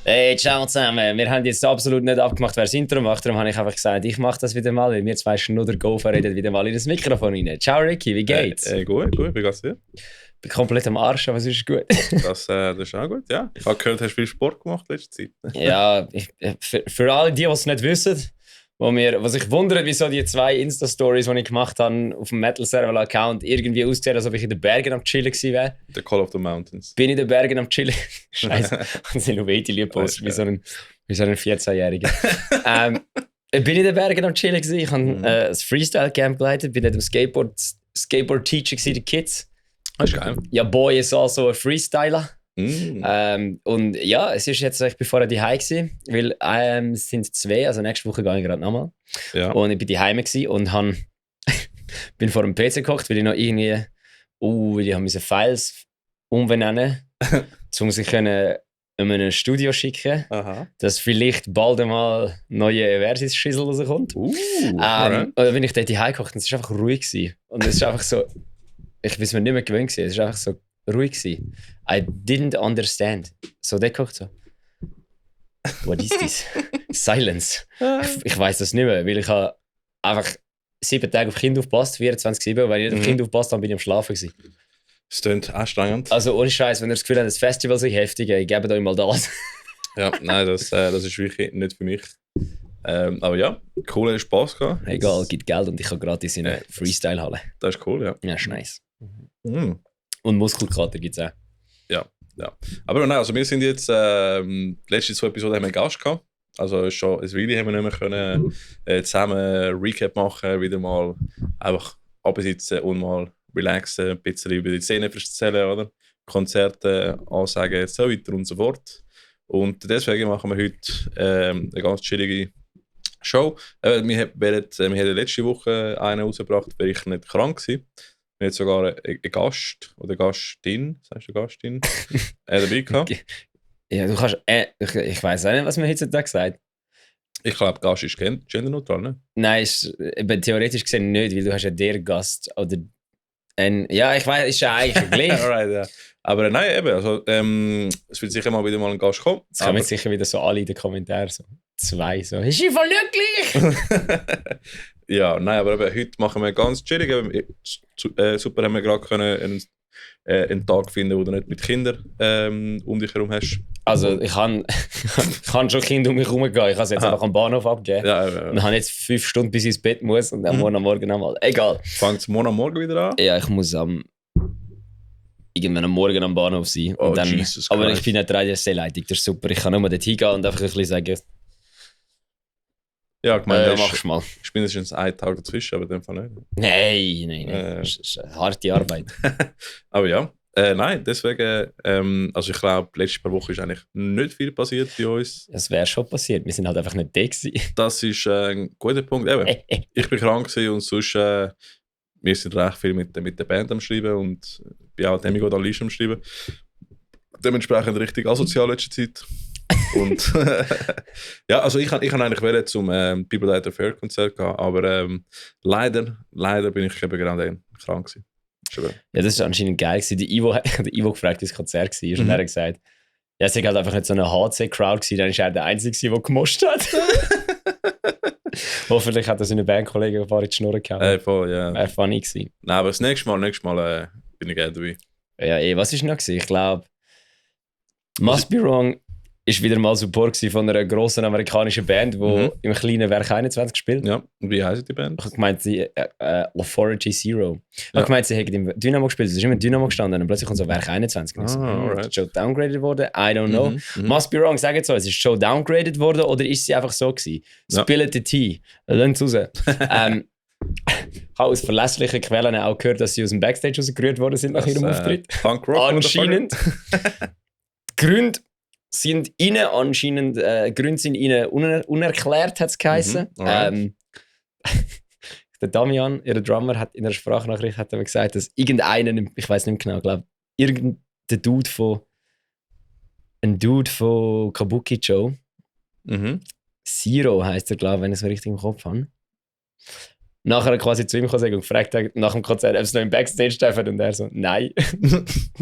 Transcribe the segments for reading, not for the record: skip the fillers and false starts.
Hey, ciao zusammen. Wir haben jetzt absolut nicht abgemacht, wer das Intro macht. Darum habe ich einfach gesagt, ich mache das wieder mal, weil wir zwei Schnudder-Gopher reden wieder mal in das Mikrofon rein. Ciao Ricky, wie geht's? Gut, wie geht's dir? Bin komplett am Arsch, aber es ist gut. Das ist auch gut, ja. Ich habe gehört, du hast viel Sport gemacht in letzter Zeit. Ja, für alle die es nicht wissen, was ich wundere, wieso die zwei Insta-Stories, die ich gemacht habe auf dem Metal-Server-Account, irgendwie ausgesehen, als ob ich in den Bergen am Chillen gewesen wäre. The Call of the Mountains. Bin in den Bergen am Chillen. Scheiße, haben sie noch Video gepostet, wie so ein 14-Jähriger. Bin in den Bergen am Chillen gewesen. Ich habe ein Freestyle-Camp geleitet, bin nicht am Skateboard-Teacher gewesen, die Kids. Das ist geil. Ja, Boy ist also ein Freestyler. Mm. Und ja, es ist jetzt, ich bin vorher daheim gewesen, weil es sind zwei, also nächste Woche gehe ich gerade nochmal. Ja. Und ich bin daheim gewesen und bin vor dem PC gekocht, weil ich noch irgendwie, weil ich habe Files umbenennen, um sie können in ein Studio schicken, Aha. dass vielleicht bald einmal neue Versus-Schissel rauskommt. Alright. Und dann bin ich dort daheim gekocht und es war einfach ruhig gewesen. Und es ist einfach so, ich bin es mir nicht mehr gewöhnt gewesen, es war einfach so ruhig gewesen. I didn't understand. So, der kocht so. What is this? Silence. Ich weiss das nicht mehr, weil ich habe einfach 7 Tage auf Kind aufgepasst, 24/7, und wenn ich nicht auf Kind aufgepasst habe, bin ich am Schlafen gewesen. Es klingt anstrengend. Also ohne Scheiß, wenn ihr das Gefühl habt, das Festival sei heftig, ich gebe euch mal das. Ja, nein, das ist wirklich nicht für mich. Aber ja, cooler Spaß gehabt. Egal, gibt Geld und ich kann gratis in eine Freestyle-Halle. Das ist cool, ja. Ja, ist nice. Mm. Und Muskelkater gibt es auch. Ja. Aber nein, also wir sind jetzt, die letzten 2 Episoden haben wir einen Gast gehabt. Also schon ein Weile haben wir nicht mehr können, zusammen Recap machen, wieder mal einfach absitzen und mal relaxen, ein bisschen über die Szene erzählen, oder? Konzerte, Ansagen, so weiter und so fort. Und deswegen machen wir heute eine ganz chillige Show. Wir haben letzte Woche einen rausgebracht, weil ich nicht krank war. Wir hatten sogar einen Gast oder Gastin, sagst du Gastin, dabei gehabt. Ja, du kannst. Ich weiss auch nicht, was man heutzutage sagt. Ich glaube, Gast ist genderneutral, ne? Nein, eben theoretisch gesehen nicht, weil du hast ja der Gast oder ja, ich weiß, ist ja eigentlich gleich. Alright, ja. Aber nein, eben, also es wird sicher mal wieder mal ein Gast kommen. Jetzt kommen sicher wieder so alle in den Kommentaren, so 2, so, ist voll nicht gleich! Ja, nein, aber eben, heute machen wir ganz chillig. Super, haben wir gerade einen Tag finden, wo du nicht mit Kindern um dich herum hast. Also ich kann schon Kinder um mich herum gehen. Ich kann sie jetzt einfach am Bahnhof abgeben. Ja. Und habe jetzt 5 Stunden, bis ich ins Bett muss und dann morgen nochmal. Egal. Fängt es morgen am Morgen wieder an? Ja, ich muss irgendwann am Morgen am Bahnhof sein. Und dann, Jesus aber Christ. ich bin nicht Radiostellleitung, das ist super. Ich kann nur dort hingehen und einfach ein bisschen sagen, Ja, ich meine, machst du mal. ich bin jetzt einen Tag dazwischen, aber in dem Fall nicht. Nein. Das ist eine harte Arbeit. Aber ja, nein, deswegen, also ich glaube, die letzten paar Wochen ist eigentlich nicht viel passiert bei uns. Das wäre schon passiert. Wir sind halt einfach nicht da gewesen. Das ist ein guter Punkt. Eben, ich bin krank gewesen und sonst, wir sind recht viel mit der Band am Schreiben und bin auch Demi an Liste am Schreiben. Dementsprechend richtig asozial letzte Zeit. Und ja, also ich kann eigentlich wollen zum People Died of Fair Konzert gehen, aber leider bin ich eben gerade krank gewesen. Ja, das ist anscheinend geil gewesen. Die Ivo gefragt, wie das Konzert war. Und er hat gesagt, ja, es war halt einfach nicht so eine HC-Crowd gewesen, dann war er der Einzige, der gemoscht hat. Hoffentlich hat er seine Bandkollegen ein paar in die Schnurren gehauen. Voll, ja. Wäre funny gewesen. Nein, aber das nächste Mal bin ich gerne dabei. Ja, was war noch gewesen? Ich glaube, Must Be Wrong ist wieder mal Support von einer grossen amerikanischen Band, die im kleinen Werk 21 spielt. Ja, und wie heisst die Band? Ich habe gemeint, sie Authority Zero. Ich habe gemeint, sie hätten im Dynamo gespielt. Es ist immer Dynamo gestanden und plötzlich kommt so Werk 21. Und so, ist schon downgraded worden? I don't know. Must Be Wrong, sag jetzt so, es ist schon downgraded worden oder ist sie einfach so gewesen? Spill the tea. Lasst es raus. Ich habe aus verlässlichen Quellen auch gehört, dass sie aus dem Backstage rausgerührt worden sind nach ihrem Auftritt. Punk Rock Anscheinend. Gründe sind ihnen anscheinend unerklärt, hat es geheißen. Der Damian, ihr Drummer, hat in einer Sprachnachricht hat er gesagt, dass irgendeinen, ich weiß nicht mehr genau, glaube irgendein Dude von Kabuki Joe, Zero heisst er, glaube ich, wenn ich es richtig im Kopf habe, nachher quasi zu ihm gekommen und gefragt hat, nach dem Konzert, ob es noch im Backstage dürfen. Und er so, nein.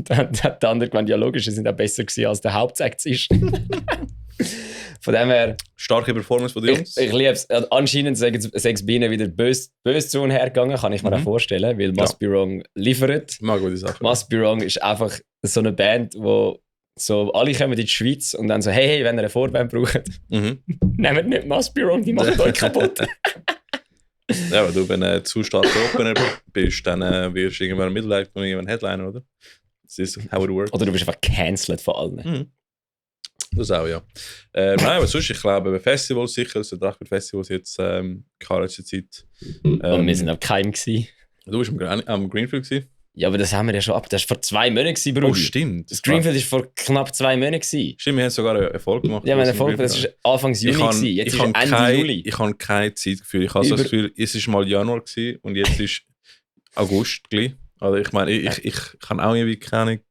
Dann hat der andere gemeint, ja logisch, sie sind auch besser gewesen als der Hauptsekt ist. Von dem her... Starke Performance von den Jungs. Ich liebe es. Anscheinend sind es bei ihnen wieder böse zu und her gegangen, kann ich mir auch vorstellen, weil Must Be Wrong liefert. Mal gute Sache. Must Be Wrong ist einfach so eine Band, wo so alle kommen in die Schweiz und dann so, hey, wenn ihr eine Vorband braucht, nehmt nicht Must Be Wrong, die machen euch kaputt. Ja, aber du, wenn du zu stark Opener bist, dann wirst du irgendwann Midlife und irgendwann Headliner, oder? Das ist how it works. Oder du bist einfach cancelled von allen. Das auch, ja. Nein, aber sonst, ich glaube, bei Festivals sicher, also Drachbett Festivals jetzt keine letzte Zeit. Und wir sind auf keinem gewesen. Du warst am Greenfield gewesen? Ja, aber das haben wir ja schon ab. Das war vor 2 Monaten gewesen, Bruder. Oh, stimmt. Das Greenfield war vor knapp 2 Monaten gewesen. Stimmt, wir haben sogar einen Erfolg gemacht. Ja, wir haben Erfolg, das war Anfang Juni gewesen. Jetzt ist Ende Juli. Ich habe kein Zeitgefühl. Ich habe so das Gefühl, es war mal Januar gewesen und jetzt ist August gleich. Also ich meine, ich habe auch irgendwie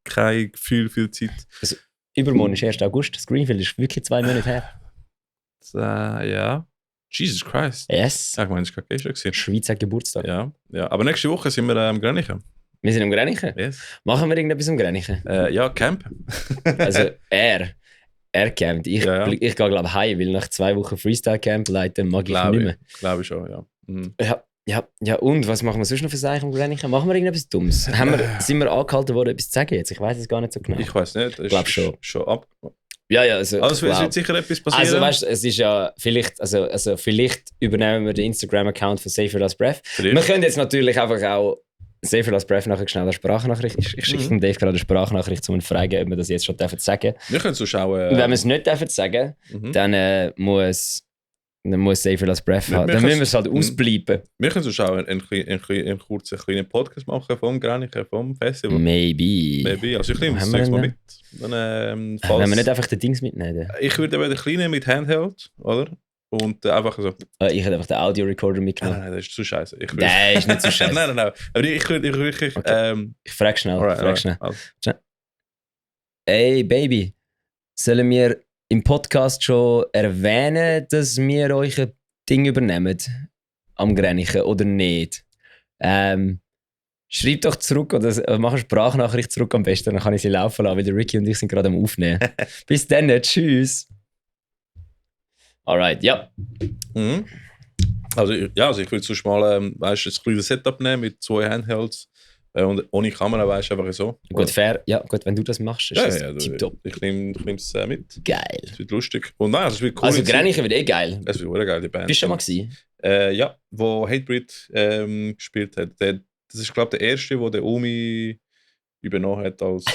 kein Gefühl für die Zeit. Also, übermorgen ist 1. August. Das Greenfield ist wirklich 2 Monate her. Ja. Jesus Christ. Yes. Ja, ich meine, es war gerade gestern. Schweiz hat Geburtstag. Ja. Aber nächste Woche sind wir am Grenichen. Wir sind am Grenichen? Yes. Machen wir irgendetwas am Grenichen? Ja, Camp. Also er campt. Ich gehe, glaube ich, heim, weil nach 2 Wochen Freestyle-Camp leiten mag ich nicht mehr. Glaube ich schon, ja. Mhm. Ja, und was machen wir sonst noch für Sachen am Grenichen? Machen wir irgendetwas Dummes? Sind wir angehalten worden, etwas zu sagen jetzt? Ich weiß es gar nicht so genau. Ich weiß nicht. Ich glaube schon. Schon ab. Ja, also es wird sicher etwas passieren. Also weißt du, es ist ja vielleicht, also vielleicht übernehmen wir den Instagram-Account von Safer Last Breath. Wir können jetzt natürlich einfach auch Safer Last Breath nachher schnell eine Sprachnachricht. Ich schicke dem Dave gerade eine Sprachnachricht, um ihn zu fragen, ob wir das jetzt schon sagen dürfen. Wir können so schauen. Und wenn wir es nicht dürfen sagen, dann muss Safer Last Breath haben. Dann müssen wir es halt ausbleiben. Wir können so schauen, einen kurzen kleinen Podcast machen vom Grenichen, vom Festival. Maybe. Also ich nehme es 6 Mal mit. Dann, wenn wir nicht einfach den Dings mitnehmen. Ich würde aber den kleinen mit Handheld, oder? Und einfach so. Ich hätte einfach den Audio-Recorder mitgenommen. Nein, das ist zu scheiße. Nein, ist nicht zu scheiße. nein. Aber ich würde wirklich. Okay. Ich frage schnell. Alright. Hey Baby, sollen wir im Podcast schon erwähnen, dass wir euch ein Ding übernehmen am Grenichen oder nicht? Schreib doch zurück oder mach eine Sprachnachricht zurück am besten, dann kann ich sie laufen lassen, weil der Ricky und ich sind gerade am Aufnehmen. Bis dann, tschüss. Alright, ja. Mhm. Also ich würde sonst mal ein kleines Setup nehmen mit 2 Handhelds und ohne Kamera, weißt du, einfach so. Gut, fair. Ja, gut, wenn du das machst, ist das tipptopp. Ich nehme es mit. Geil. Es wird lustig. Und nein, es wird cool. Also Grenichen wird geil. Es wird eine geile Band. Bist du schon mal gewesen? Ja, wo Hatebreed gespielt hat. Das ist, glaube ich, der erste, der Umi übernommen hat als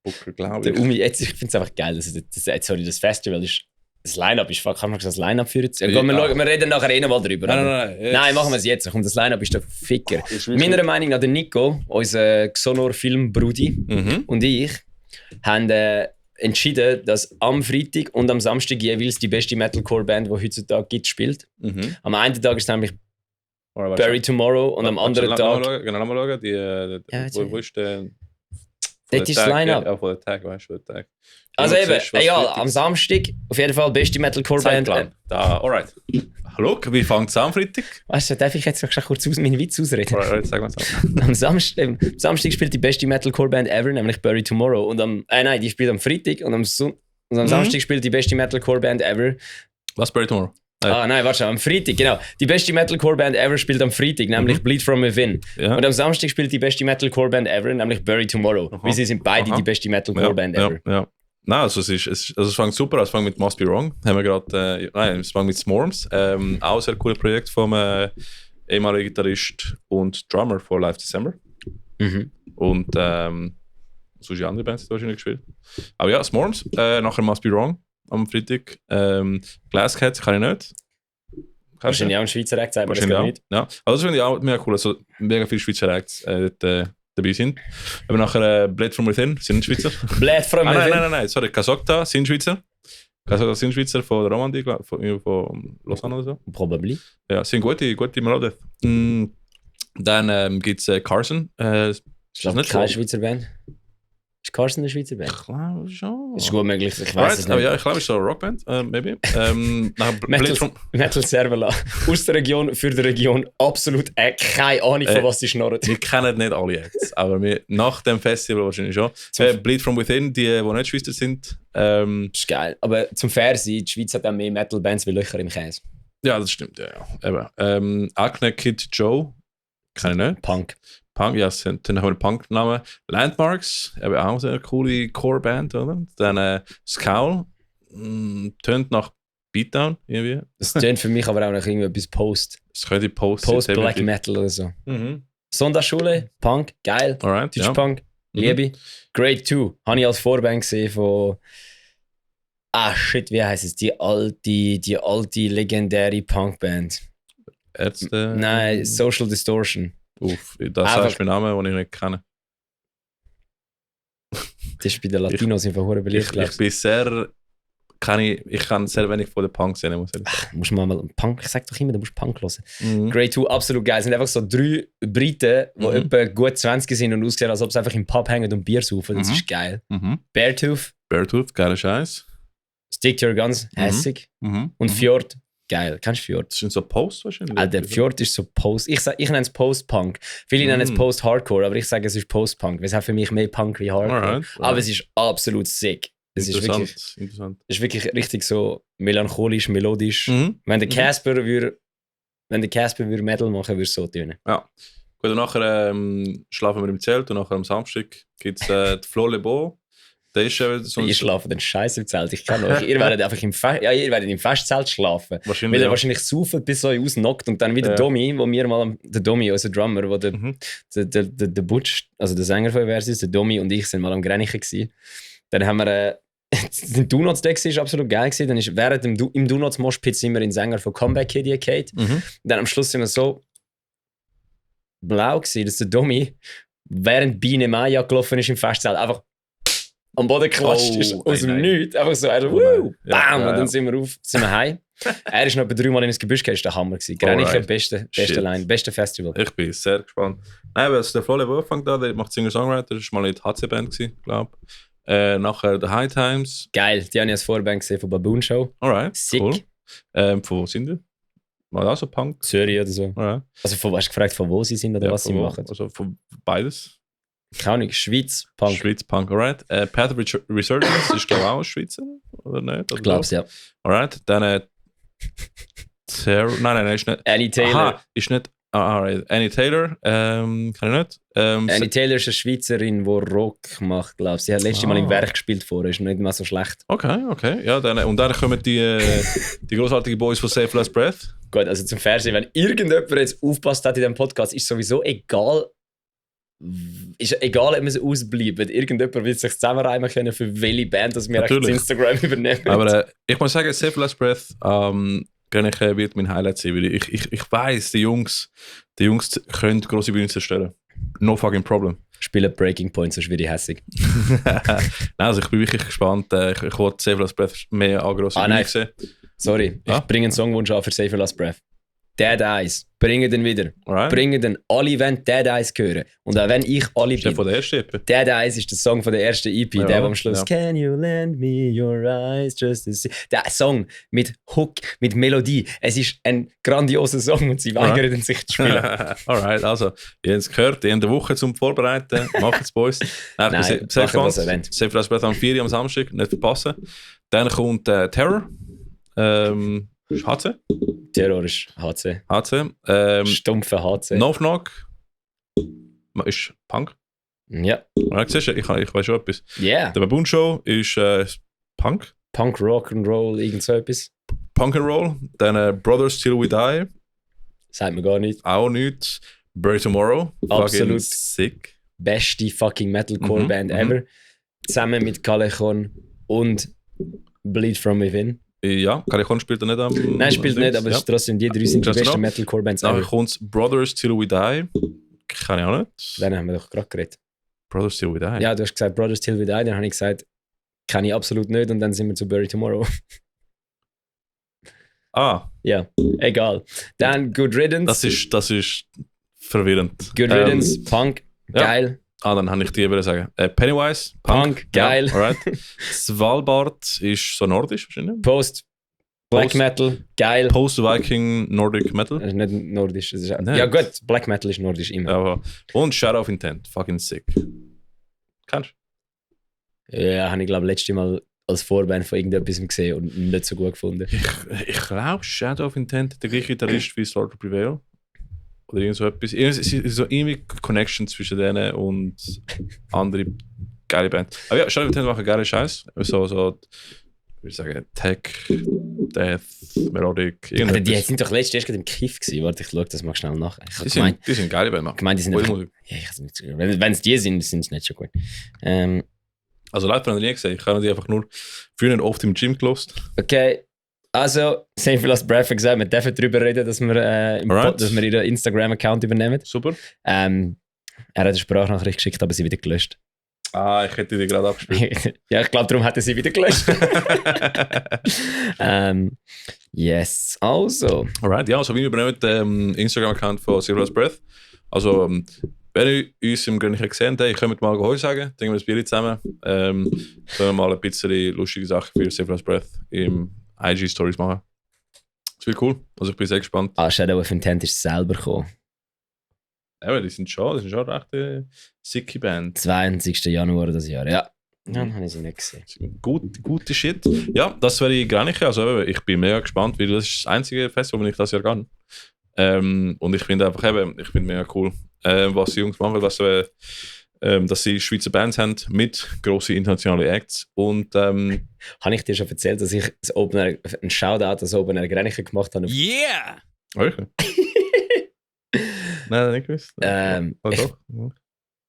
Booker, glaube ich. Der Umi, ich finde es einfach geil. Also, das Festival ist. Das Line-Up ist, kann man das Line-Up führen? Wir reden nachher mal drüber. Nein, machen wir es jetzt. Komm, das Line-Up ist der Ficker. Meiner Meinung nach, der Nico, unser Xonor-Film-Brudi und ich, haben entschieden, dass am Freitag und am Samstag jeweils die beste Metalcore-Band, die heutzutage gibt, spielt. Am einen Tag ist es nämlich Bury Tomorrow und am anderen Tag... Genau, mal schauen. Wo ist der... Das ist das Line-Up. Ja, von der Tag, weißt du, der Tag. Also eben, egal, am Samstag auf jeden Fall beste Metalcore-Band. Alright. Hallo, wie fängt es an am Freitag? Weißt du, darf ich jetzt noch kurz meinen Witz ausreden? Alright, sag mal so. Am Samstag spielt die beste Metalcore-Band ever, nämlich Bury Tomorrow. Und die spielt am Freitag und am Samstag spielt die beste Metalcore-Band ever. Was, Bury Tomorrow? Am Freitag, genau. Die beste Metalcore-Band ever spielt am Freitag, nämlich Bleed From Within. Ja. Und am Samstag spielt die beste Metalcore-Band ever, nämlich Bury Tomorrow. Weil sie sind beide die beste Metalcore-Band ever. Ja. Nein, also es fängt super an. Es fängt mit Must Be Wrong. Es fängt mit Smorms. Auch ein sehr cooles Projekt vom ehemaligen Gitarrist und Drummer von Live December. Und sonst die andere Bands die wahrscheinlich gespielt. Aber ja, Smorms. Nachher Must Be Wrong am Freitag. Glasscats kann ich nicht. Wahrscheinlich auch ein Schweizer Act, aber das geht nicht. Ja, aber das finde ich auch mega cool. Also mega viele Schweizer Acts dabei sind. Aber nachher Blade From Within sind Schweizer. Blade From Within? Nein, sorry, Kasokta sind Schweizer. Kasokta sind Schweizer von der Romandie, von Lausanne oder so. Probably. Ja, sind gute Melodien. Dann gibt es Carson. Ist das nicht keine Schweizer Band? Ist Carson eine Schweizer Band? Ich glaube schon. Ist gut möglich, ich weiß es nicht. Ja, ich glaube, es ist so eine Rockband, maybe. Metal Servola. Aus der Region, für die Region, absolut keine Ahnung, von was sie schnurren. Wir kennen nicht alle jetzt, aber nach dem Festival wahrscheinlich schon. Bleed From Within, die nicht Schweizer sind. Das ist geil. Aber zum Fair sein, die Schweiz hat auch mehr Metal-Bands wie Löcher im Käse. Ja, das stimmt, ja. Acne Kid Joe, kenne ich nicht. Punk, ja, dann haben wir einen Punk-Namen. Landmarks, eben auch eine coole Core-Band, oder? Dann Scowl, tönt nach Beatdown irgendwie. Das tönt für mich aber auch noch irgendwie Post. Das könnte Post Black Metal oder so. Mhm. Sonntagsschule, Punk, geil. Alright, Deutsch Punk, Liebe. Grade 2, habe ich als Vorband gesehen von... wie heisst es? Die alte legendäre Punkband. Ärzte? Nein, Social Distortion. Das heißt mein Name, den ich nicht kenne. Das ist bei den Latinos einfach hure beliebt. Ich bin sehr... Ich kann sehr wenig von den Punks sehen, muss ich sagen. Musst mal Punk, ich sag doch immer, du musst Punk hören. Grade 2, absolut geil. Es sind einfach so 3 Briten, die etwa gut 20 sind und aussehen, als ob sie einfach im Pub hängen und Bier saufen. Das ist geil. Beartooth, geiler Scheiß. Stick to Your Guns, hässig. Und Fjord, geil. Kennst du Fjord? Das sind so Post wahrscheinlich. Der Fjord ist so Post. Ich nenne es Post-Punk. Viele nennen es Post-Hardcore, aber ich sage, es ist Post-Punk. Es hat für mich mehr Punk wie Hardcore. Alright. Aber es ist absolut sick. Es ist wirklich richtig so melancholisch, melodisch. Wenn der Casper würde Metal machen, würde es so tönen. Ja. Gut, und nachher schlafen wir im Zelt und nachher am Samstag gibt es die Flo Le Beau. Ich schlafe den Scheiß im Zelt. Ich kann euch. Ihr werdet einfach im Festzelt schlafen. Weil ihr wahrscheinlich saufen, bis euch ausnockt und dann wieder Domi, wo wir mal, der Domi, unser Drummer, wo der Butch, also der Sänger von Versus, der Domi und ich sind mal am Grenichen gewesen. Dann haben wir der Do-Nots-Deck war absolut geil gewesen. Dann ist während im Do-Nots-Moshpit sind wir in Sänger von Comeback Kid Kate. Dann am Schluss sind wir so blau gewesen, dass der Domi während Biene Maya gelaufen ist im Festzelt einfach am Boden geklatscht ist, aus dem Nichts. Einfach so, bam, und dann sind wir heim. Er ist noch etwa 3 Mal in das Gebüsch gegangen, das war der Hammer. Grenichen, beste Line, beste Festival. Ich bin sehr gespannt. Nein, als der Flo Le Beau anfängt, der macht Singer-Songwriter, das war mal in der HC-Band, glaube ich. Nachher The High Times. Geil, die habe ich als Vorband gesehen von Baboon Show. Alright, sick. Cool. Von wo sind die? War das so Punk? Zürich oder so. Alright. Also hast du gefragt, von wo sie sind oder was sie machen? Also von beides. Keine Ahnung, Schweiz, Punk. Schweiz, Punk, alright. Path of Resurgence ist glaube ich auch Schweizer, oder nicht? Ich glaube es, ja. Alright, dann nein, ist nicht. Annie Taylor. Aha, ist nicht. Alright. Annie Taylor, kann ich nicht. Annie Taylor ist eine Schweizerin, die Rock macht, glaube ich. Sie hat letztes Mal im Werk gespielt vorher, ist nicht mal so schlecht. Okay. Ja, und dann kommen die großartigen Boys von Save Last Breath. Gut, also zum Fernsehen, wenn irgendjemand jetzt aufpasst hat in diesem Podcast, ist sowieso egal, ob man es ausbleibt. Irgendjemand wird sich zusammenreimen können, für welche Band das wir auf Instagram übernehmen. Aber ich muss sagen, Save Last Breath wird mein Highlight sein, weil ich weiss, die Jungs können grosse Bühnen zerstören. No fucking problem. Spielen Breaking Point, sonst werde ich hässig. Nein, also ich bin wirklich gespannt. Ich wollte Save Last Breath mehr an grosse Bühnen sehen. Sorry, ich bringe einen Songwunsch an für Save Last Breath. Dead Eyes. Bringen den wieder. Alright. Bringen den alle, wenn Dead Eyes hören. Und auch wenn ich alle bin. Von der ersten EP? Dead Eyes ist der Song von der ersten EP. Ja, der am Schluss Can you lend me your eyes just to see. Der Song mit Hook, mit Melodie. Es ist ein grandioser Song und sie weigern den sich zu spielen. Alright, also, ihr habt es gehört, ihr habt eine Woche zum Vorbereiten. Macht es, Boys. Nein, Save Last Breath am 4 am Samstag, nicht verpassen. Dann kommt Terror. HC? Terror ist HC. Stumpfe HC. No Knock ist Punk. Ja. Siehst du, ich weiß schon etwas. Yeah. Der Baboon Show ist Punk. Punk, Rock and Roll, irgend so etwas. Punk and Roll. Dann Brothers Till We Die. Sagt mir gar nicht. Auch nichts. Bury Tomorrow. Absolut. Sick. Beste fucking Metalcore-Band ever. Zusammen mit Callejon und Bleed From Within. Ja, Callejon spielt er nicht am... Nein, spielt nicht, aber es ist trotzdem, die 3 sind die besten Metalcore-Bands ever. Dann kommt Brothers Till We Die. Kann ich auch nicht. Dann haben wir doch gerade geredet. Brothers Till We Die? Ja, du hast gesagt Brothers Till We Die, dann habe ich gesagt, kann ich absolut nicht und dann sind wir zu Bury Tomorrow. Ja, egal. Dann Good Riddance. Das ist verwirrend. Good Riddance, Punk, geil. Dann habe ich dir würde sagen. Pennywise. Punk, geil. Ja, alright. Svalbard ist so nordisch wahrscheinlich. Post, Black Metal, geil. Post-Viking, Nordic Metal. Das ist nicht nordisch. Das ist ja gut, Black Metal ist nordisch immer. Ja, und Shadow of Intent, fucking sick. Kennst du? Ja, habe ich glaube letztes Mal als Vorband von irgendetwas gesehen und nicht so gut gefunden. Ich glaube, Shadow of Intent, der gleiche Gitarrist wie Slaughter Prevail. Oder irgend so etwas. Es ist so irgendwie Connection zwischen denen und anderen geile Bands. Aber ja, Shadow of Intent machen geile Scheiß. So, ich würde sagen, Tech, Death, Melodic. Aber die sind doch letztes erst im Kiff gewesen. Warte, ich schaue das mal schnell nach. Die sind geile Bands. Die sind einfach, ja, wenn es die sind es nicht so gut. Also live habe ich nie gesehen. Ich habe die einfach nur früher oft im Gym gelost. Okay, also, sehr viel als Bradford gesagt, wir dürfen darüber reden, dass wir, dass wir ihren Instagram-Account übernehmen. Super. Er hat eine Sprachnachricht geschickt, aber sie wieder gelöscht. Ich hätte die gerade abgespielt. Ja, ich glaube, darum hat er sie wieder gelöscht. Yes, also. Alright, ja, also wir übernehmen den Instagram-Account von Zero Last Breath. Also, wenn ihr uns im Gründlichen gesehen habt, könnt mal Heu sagen, trinken wir das Bier zusammen. Können wir mal ein bisschen lustige Sachen für Zero Last Breath im IG-Stories machen. Das wird cool, also ich bin sehr gespannt. Shadow of Intent ist selber gekommen. Ja, die sind schon recht sicke Band. 22. Januar das Jahr, ja. Dann habe ich sie nicht gesehen. Gute Shit. Ja, das wäre ich gar nicht. Also ich bin mega gespannt, weil das ist das einzige Festival, wo ich das Jahr gehe. Und ich finde einfach mega cool, was die Jungs machen, dass sie Schweizer Bands haben mit grossen internationalen Acts. Und habe ich dir schon erzählt, dass ich einen Shoutout als Open Air Grenichen gemacht habe? Yeah! Okay. Nein, nicht gewusst.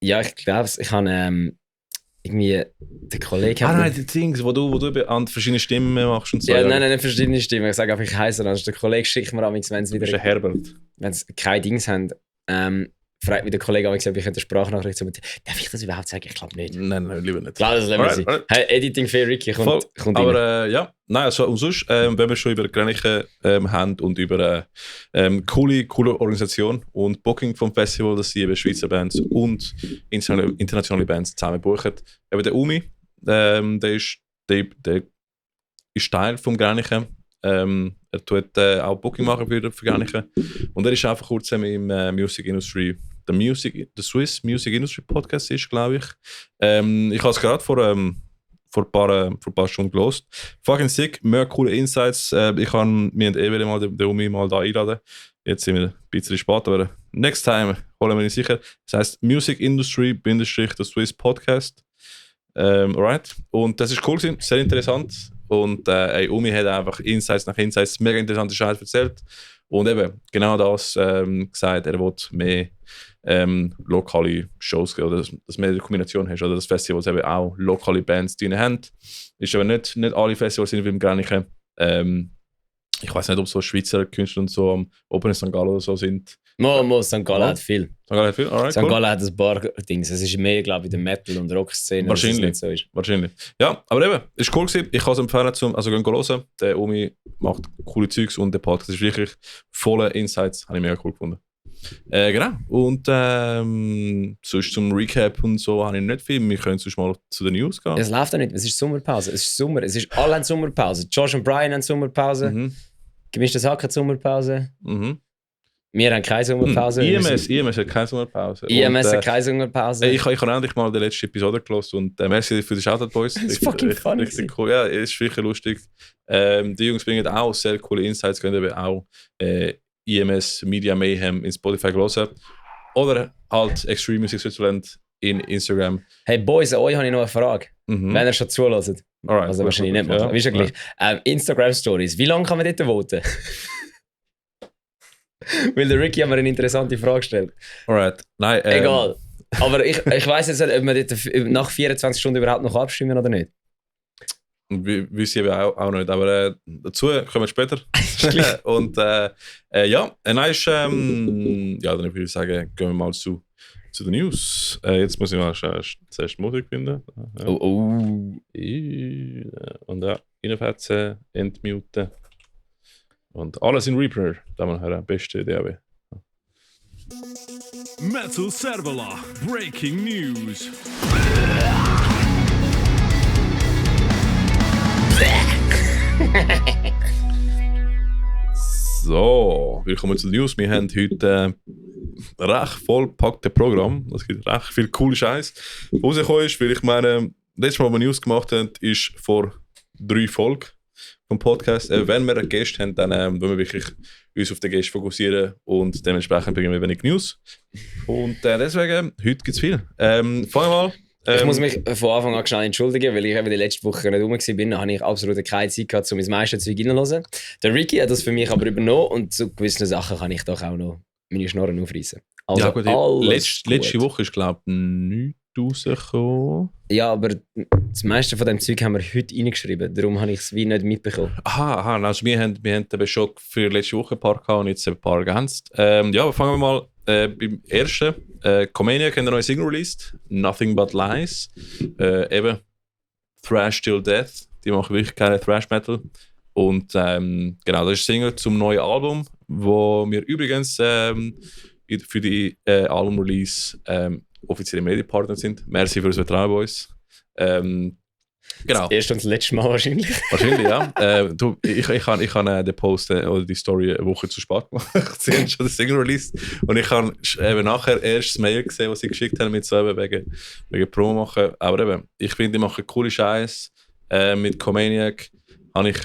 Ja, ich glaube es. Ich habe irgendwie den Kollegen... nein, die Dings, wo du an verschiedene Stimmen machst und so. Ja, nein, nicht verschiedene Stimmen. Ich sage einfach, ich heiße. Also der Kollege schickt mir amigs, wenn es wieder... Der Herbert. Wenn es keine Dings haben, fragt mich der Kollege amigs, ob ich eine Sprachnachricht so mit... Darf ich das überhaupt sagen? Ich glaube nicht. Nein, lieber nicht. Klar, das lassen wir sein. Hey, Editing für Ricky kommt aber ja, nein, also und sonst, wenn wir schon über Grenichen haben und über coole Organisation und Booking vom Festival, dass sie eben Schweizer Bands und internationale Bands zusammen buchen. Eben der Umi, der ist Teil vom Grenichen. Er tut auch Booking machen für Grenichen. Und er ist einfach kurz im Music Industry, der Swiss Music Industry Podcast ist, glaube ich. Ich habe es gerade vor ein paar Stunden gelost. Fucking sick, mehr coole Insights. Wir haben mal den Umi mal da einladen. Jetzt sind wir ein bisschen spät, aber next time holen wir ihn sicher. Das heisst Music Industry _ der Swiss Podcast. Alright. Und das ist cool gewesen, sehr interessant. Und Umi hat einfach Insights nach Insights, mega interessante Scheiße erzählt. Und eben genau das gesagt, er will mehr lokale Shows, oder dass du mehr eine Kombination hast, oder das Festival eben auch lokale Bands drin haben. Ist aber nicht alle Festivals sind wie im Grenichen. Ich weiß nicht, ob so Schweizer Künstler und so am Open St. Gallen oder so sind. St. Gallen hat viel. St. Gallen hat viel? Alright, St. Gallen hat ein paar Dings. Es ist mehr, glaube ich, der Metal- und Rock-Szene. Wahrscheinlich. So ist. Wahrscheinlich. Ja, aber eben, ist cool gewesen. Ich kann es empfehlen, also gehen hören. Der Umi macht coole Zeugs und der Podcast ist wirklich voller Insights. Habe ich mega cool gefunden. Genau. Und sonst zum Recap und so habe ich nicht viel. Wir können sonst mal zu den News gehen. Es läuft ja nicht. Es ist Sommerpause. Es ist Sommer. Alle haben Sommerpause. Josh und Brian haben Sommerpause. Gemischtes Hack hat Sommerpause. Wir haben keine Sommerpause. IMS hat keine Sommerpause. IMS hat keine Sommerpause. Ich habe endlich mal die letzte Episode gehört und merci für die Shoutout, Boys. Das ist fucking funny. Richtig cool. Ja, ist wirklich lustig. Die Jungs bringen auch sehr coole Insights, können eben auch IMS Media Mayhem in Spotify hören. Oder halt Extreme Music Switzerland in Instagram. Hey Boys, an euch habe ich noch eine Frage. Wenn ihr schon zuhört. Alright, also wahrscheinlich nicht machen. Ist ja gleich. Instagram Stories. Wie lange kann man dort voten? Weil der Ricky hat mir eine interessante Frage gestellt. Alright. Nein, egal. Aber ich weiss jetzt nicht, ob man dort nach 24 Stunden überhaupt noch abstimmen oder nicht. Wissen wir auch nicht, aber dazu kommen wir später. Und ja, dann würde ich sagen, gehen wir mal zu den News. Jetzt muss ich mal zuerst Musik finden. Und ja, reinfetzen, entmuten. Und alles in Reaper, da man hören, beste DAW. Metal Servola, Breaking News. So, willkommen zu den News. Wir haben heute recht vollgepacktes Programm. Es gibt recht viel coolen Scheiß. Rausgekommen ist, weil ich meine, letztes Mal, als wir News gemacht haben, ist vor 3 Folgen vom Podcast. Wenn wir einen Gast haben, dann wollen wir wirklich uns auf den Gast fokussieren und dementsprechend bringen wir wenig News. Und deswegen, heute gibt es viel. Fangen wir mal. Ich muss mich von Anfang an schnell entschuldigen, weil ich eben die letzte Woche nicht rum war, habe ich absolut keine Zeit gehabt, um mein meistes Zeug reinzuhören. Der Ricky hat das für mich aber übernommen und zu gewissen Sachen kann ich doch auch noch meine Schnorren aufreißen. Also ja gut, letzte Woche ist glaube ich nichts rausgekommen. Ja, aber das meiste von dem Zeug haben wir heute reingeschrieben, darum habe ich es wie nicht mitbekommen. Aha, also wir haben eben schon für letzte Woche ein paar gehabt und jetzt ein paar ergänzt. Ja, fangen wir mal beim ersten. Comaniac hat ein neues Single released, Nothing But Lies. Eben Thrash Till Death, die machen wirklich keine Thrash Metal. Und genau, das ist ein Single zum neuen Album, wo wir übrigens für die Album-Release offizielle Medienpartner sind. Merci für das Vertrauen bei uns. Genau. Das erste und das letzte Mal wahrscheinlich. Wahrscheinlich, ja. Ich habe den Post oder die Story eine Woche zu spät gemacht. Sie haben schon den Single released. Und ich habe eben nachher erst das Mail gesehen, was sie geschickt haben, mit so eben wegen Promo machen. Aber eben, ich finde, die machen coole Scheiß. Mit Comaniac habe ich,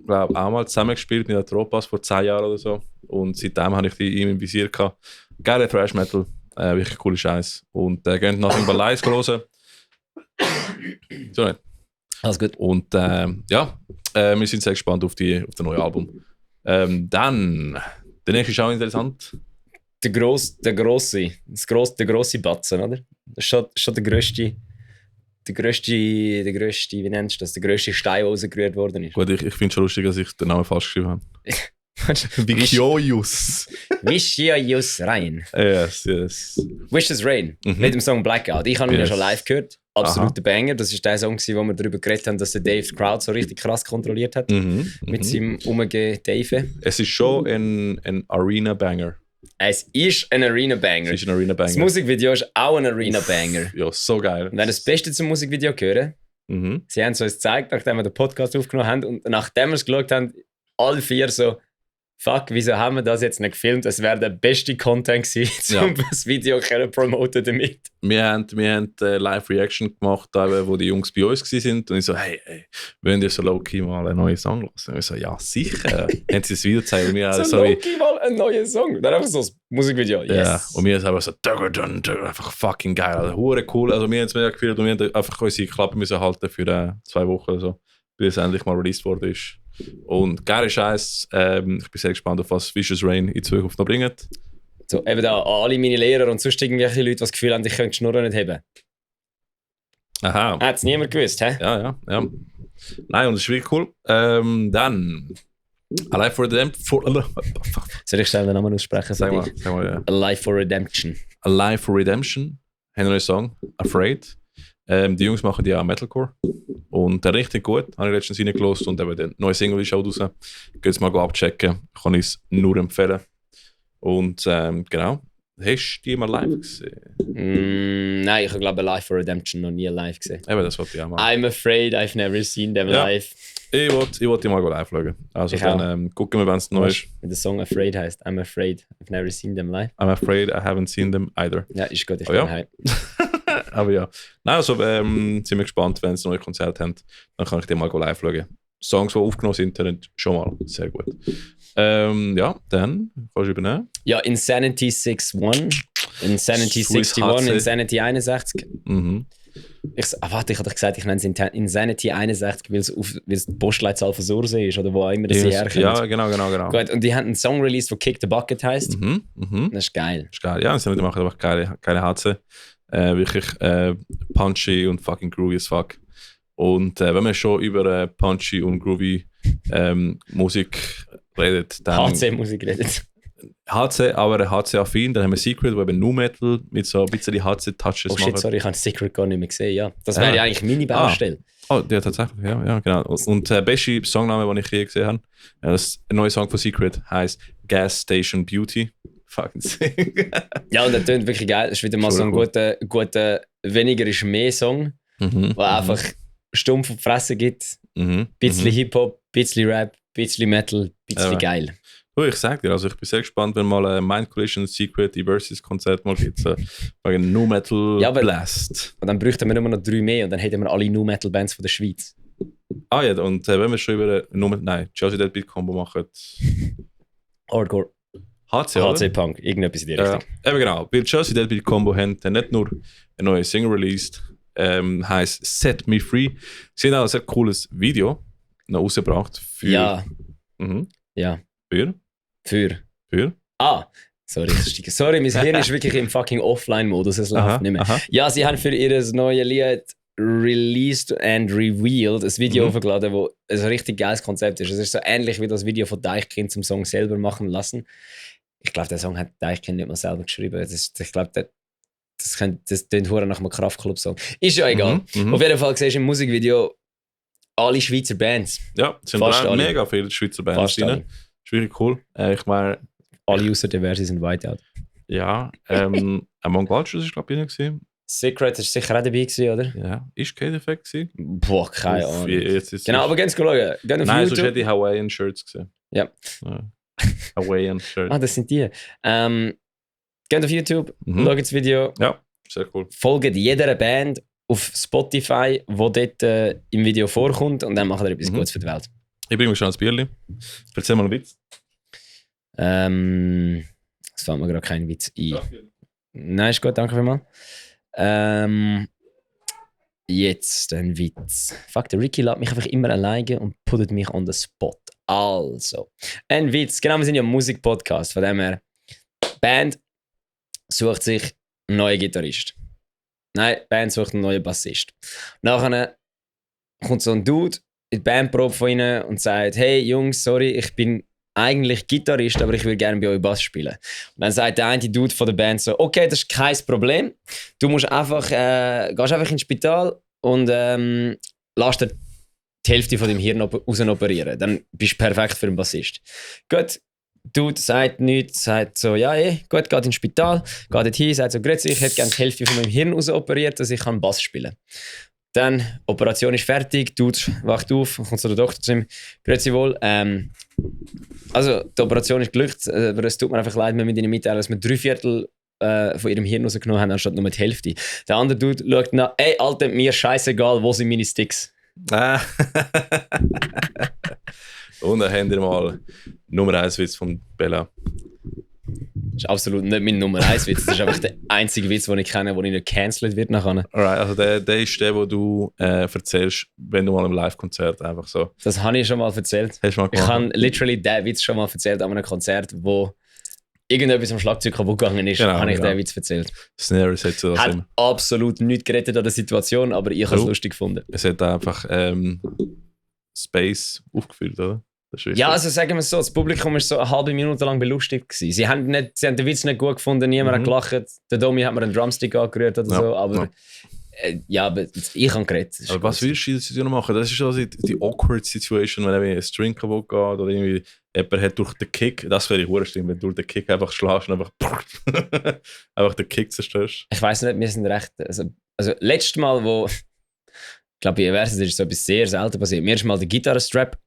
glaube auch mal zusammengespielt mit der Tropas vor 10 Jahren oder so. Und seitdem habe ich die im Visier gehabt. Geile Thrash Metal. Wirklich coole Scheiß. Und gehen Nothing But Lies hören. So nicht. Alles gut. Und ja, wir sind sehr gespannt auf das neue Album. Dann, der nächste ist auch interessant. Der grosse Batzen, oder? Das ist schon der grösste, wie nennst du das? Der grösste Stein, der rausgerührt worden ist. Gut, ich finde es schon lustig, dass ich den Namen falsch geschrieben habe. Vicious. Vicious Rain. Yes. Vicious Rain, mit dem Song Blackout. Ich habe ihn ja schon live gehört. Absoluter Banger. Das war der Song, wo wir darüber geredet haben, dass der Dave die Crowd so richtig krass kontrolliert hat. Mit seinem Umgehen-Dave. Es ist schon ein Arena-Banger. Es ist ein Arena-Banger. Das Musikvideo ist auch ein Arena-Banger. Ja, so geil. Und wenn das Beste zum Musikvideo hören, sie haben es uns gezeigt, nachdem wir den Podcast aufgenommen haben und nachdem wir es geschaut haben, alle 4 so, fuck, wieso haben wir das jetzt nicht gefilmt? Es wäre der beste Content gewesen, um das Video zu promoten damit. Wir haben Live-Reaction gemacht, wo die Jungs bei uns waren. Und ich so, hey, wollen ihr so low-key mal einen neuen Song hören? Und ich so, ja, sicher. Haben sie das Video gezeigt? So low-key mal einen neuen Song? Dann einfach so ein Musikvideo, yes. Ja, und wir haben so, einfach fucking geil. Also, hure cool. Also wir haben es mega gefühlt und wir haben einfach unsere Klappe müssen halten für 2 Wochen oder so, bis es endlich mal released worden ist. Und geile Scheiß. Ich bin sehr gespannt, auf was Vicious Rain in Zukunft noch bringt. So, eben da alle meine Lehrer und sonst irgendwelche Leute, die das Gefühl haben, ich könnte die Schnurren nicht haben. Aha. Hat es niemand gewusst, hä? Ja. Nein, und das ist wirklich cool. Dann Alive for Redemption. Soll ich schnell den Namen aussprechen? Sag mal, ja. Alive for Redemption. Alive for Redemption. Haben einen neuen Song. Afraid. Die Jungs machen ja Metalcore. Und richtig gut. Habe ich letztens reingelassen und eben der neue Single ist auch raus. Geht mal abchecken. Kann ich es nur empfehlen. Und genau. Hast du die mal live gesehen? Nein, ich glaube Alive for Redemption noch nie live gesehen. Eben, das wollte ich auch mal. I'm afraid I've never seen them live. Ich wollte die mal live schauen. Also dann gucken wir, wenn es neu ist. Wenn der Song Afraid heißt, I'm afraid I've never seen them live. I'm afraid I haven't seen them either. Ja, ist gut, ich bin heim. Aber ja. Nein, also sind wir gespannt, wenn sie neue Konzerte haben. Dann kann ich die mal live schauen. Songs, die aufgenommen sind, sind schon mal sehr gut. Ja, dann kannst du übernehmen. Ja, Insanity 61, Insanity 61, Insanity 61. Warte, ich habe doch gesagt, ich nenne es Insanity 61, weil es die Postleitzahl von Sursee ist oder wo auch immer das herkommt. Ja, genau. Gut, und die haben einen Song released, der Kick the Bucket heisst. Das ist geil. Ja, sie machen einfach geile HC. Wirklich punchy und fucking groovy as fuck. Und wenn man schon über punchy und groovy Musik redet, dann... HC-Musik redet. HC, aber HC-affin, dann haben wir Secret, wo eben Nu Metal mit so ein bisschen HC-Touches macht. Oh shit, sorry, ich habe Secret gar nicht mehr gesehen, ja. Das wäre ja eigentlich meine Baustelle. Oh, ja, tatsächlich, ja, genau. Und der beste Songname, den ich je gesehen habe, das neue Song von Secret heisst Gas Station Beauty. fucking sing. Ja, und der tönt wirklich geil. Das ist wieder mal so ein guter Weniger ist mehr Song, der einfach stumpf auf die Fresse gibt. Bisschen Hip-Hop, bisschen Rap, bisschen Metal, bisschen geil. Oh, ich sag dir, also ich bin sehr gespannt, wenn mal ein Mind Collision Secret Versus Konzert mal gibt. Wegen Nu Metal Blast. Und dann bräuchten wir immer noch 3 mehr und dann hätten wir alle Nu Metal Bands von der Schweiz. Ah ja, und wenn wir schon über Chelsea Deadbeat Combo machen. Hardcore. HC Punk, irgendetwas in die Richtung. Eben genau, weil Chelsea Deadbeat Combo haben nicht nur ein neues Single released, heisst Set Me Free. Sie haben auch ein sehr cooles Video noch rausgebracht. Für, ja. Ja. Für. Sorry, mein Hirn ist wirklich im fucking Offline-Modus, es läuft nicht mehr. Ja, sie haben für ihr neues Lied Released and Revealed ein Video aufgeladen, wo ein richtig geiles Konzept ist. Es ist so ähnlich wie das Video von Deichkind zum Song selber machen lassen. Ich glaube, der Song hat Deichkind nicht mal selber geschrieben. Ich glaube, das klingt hure nach einem Kraftclub-Song. Ist ja egal. Auf jeden Fall siehst du im Musikvideo alle Schweizer Bands. Ja, es sind mega viele Schweizer Bands drin. Ist wirklich cool. Ich meine... Alle außer der Versi sind Whiteout. Ja, Among Vultures war, glaube ich, nicht. Secret war sicher auch dabei, oder? Ja, ist kein Effekt gewesen? Boah, keine Ahnung. Genau, aber ganz schauen. Nein, sonst hätte ich Hawaiian Shirts gesehen. Ja. Hawaiian Shirts. Das sind die. Geht auf YouTube, schaut das Video. Ja, sehr cool. Folgt jeder Band auf Spotify, die dort im Video vorkommt und dann macht ihr etwas Gutes für die Welt. Ich bringe mir schon ein Bierli. Erzähl mal einen Witz. Es fällt mir gerade kein Witz ein. Nein, ist gut, danke vielmals. Jetzt ein Witz. Fuck, der Ricky lässt mich einfach immer alleine und puttet mich on the spot. Also, ein Witz. Genau, wir sind ja ein Musikpodcast. Von dem her, Band sucht sich einen neuen Gitarrist. Nein, Band sucht einen neuen Bassist. Nachher kommt so ein Dude in die Bandprobe von ihnen und sagt: Hey Jungs, sorry, ich bin eigentlich Gitarrist, aber ich will gerne bei euch Bass spielen. Und dann sagt der eine Dude von der Band so: Okay, das ist kein Problem. Du musst einfach, gehst einfach ins Spital und lass dir die Hälfte von deinem Hirn raus operieren. Dann bist du perfekt für einen Bassist. Gut, Dude sagt nichts, sagt so: Ja, gut, geht ins Spital, geht dort hin, sagt so: Grüezi, ich hätte gerne die Hälfte von meinem Hirn raus operiert, dass ich Bass spielen kann. Dann, Operation ist fertig, Dude wacht auf, kommt zu der Doktor zu ihm: Grüezi wohl. Also, die Operation ist glückt, aber es tut mir einfach leid, wir müssen Ihnen mitteilen, dass wir 3/4 von ihrem Hirn rausgenommen haben, anstatt nur die Hälfte. Der andere Dude schaut nach: Ey, Alter, mir scheißegal, wo sind meine Sticks? Und dann haben wir mal Nummer 1 Witz von Bella. Das ist absolut nicht mein Nummer 1 Witz. Das ist einfach der einzige Witz, den ich kenne, der nicht gecancelt wird nachher. Alright, also der ist der, den du erzählst, wenn du mal im Live-Konzert einfach so. Das habe ich schon mal erzählt. Hast du mal gemacht? Ich habe literally den Witz schon mal erzählt an einem Konzert, wo irgendetwas am Schlagzeug kaputt gegangen ist. Genau, habe ich den Witz erzählt. Snare hat so hat absolut nichts gerettet an der Situation, aber ich habe es lustig gefunden. Es hat einfach Space aufgefüllt, oder? Ja, also sagen wir es so, das Publikum war so eine halbe Minute lang belustigt gewesen. Sie haben den Witz nicht gut gefunden, niemand hat gelacht. Der Domi hat mir einen Drumstick angerührt oder so, aber aber ich habe geredet. Aber was willst du in der Situation machen? Das ist also die awkward Situation, wenn ein String kaputt geht oder irgendwie jemand hat durch den Kick, das wäre hure schlimm, wenn du durch den Kick einfach schlägst und einfach den Kick zerstörst. Ich weiss nicht, wir sind recht, also letztes Mal, wo ich glaube, bei Versus ist so etwas sehr selten passiert. Mir ist mal der Gitarrenstrap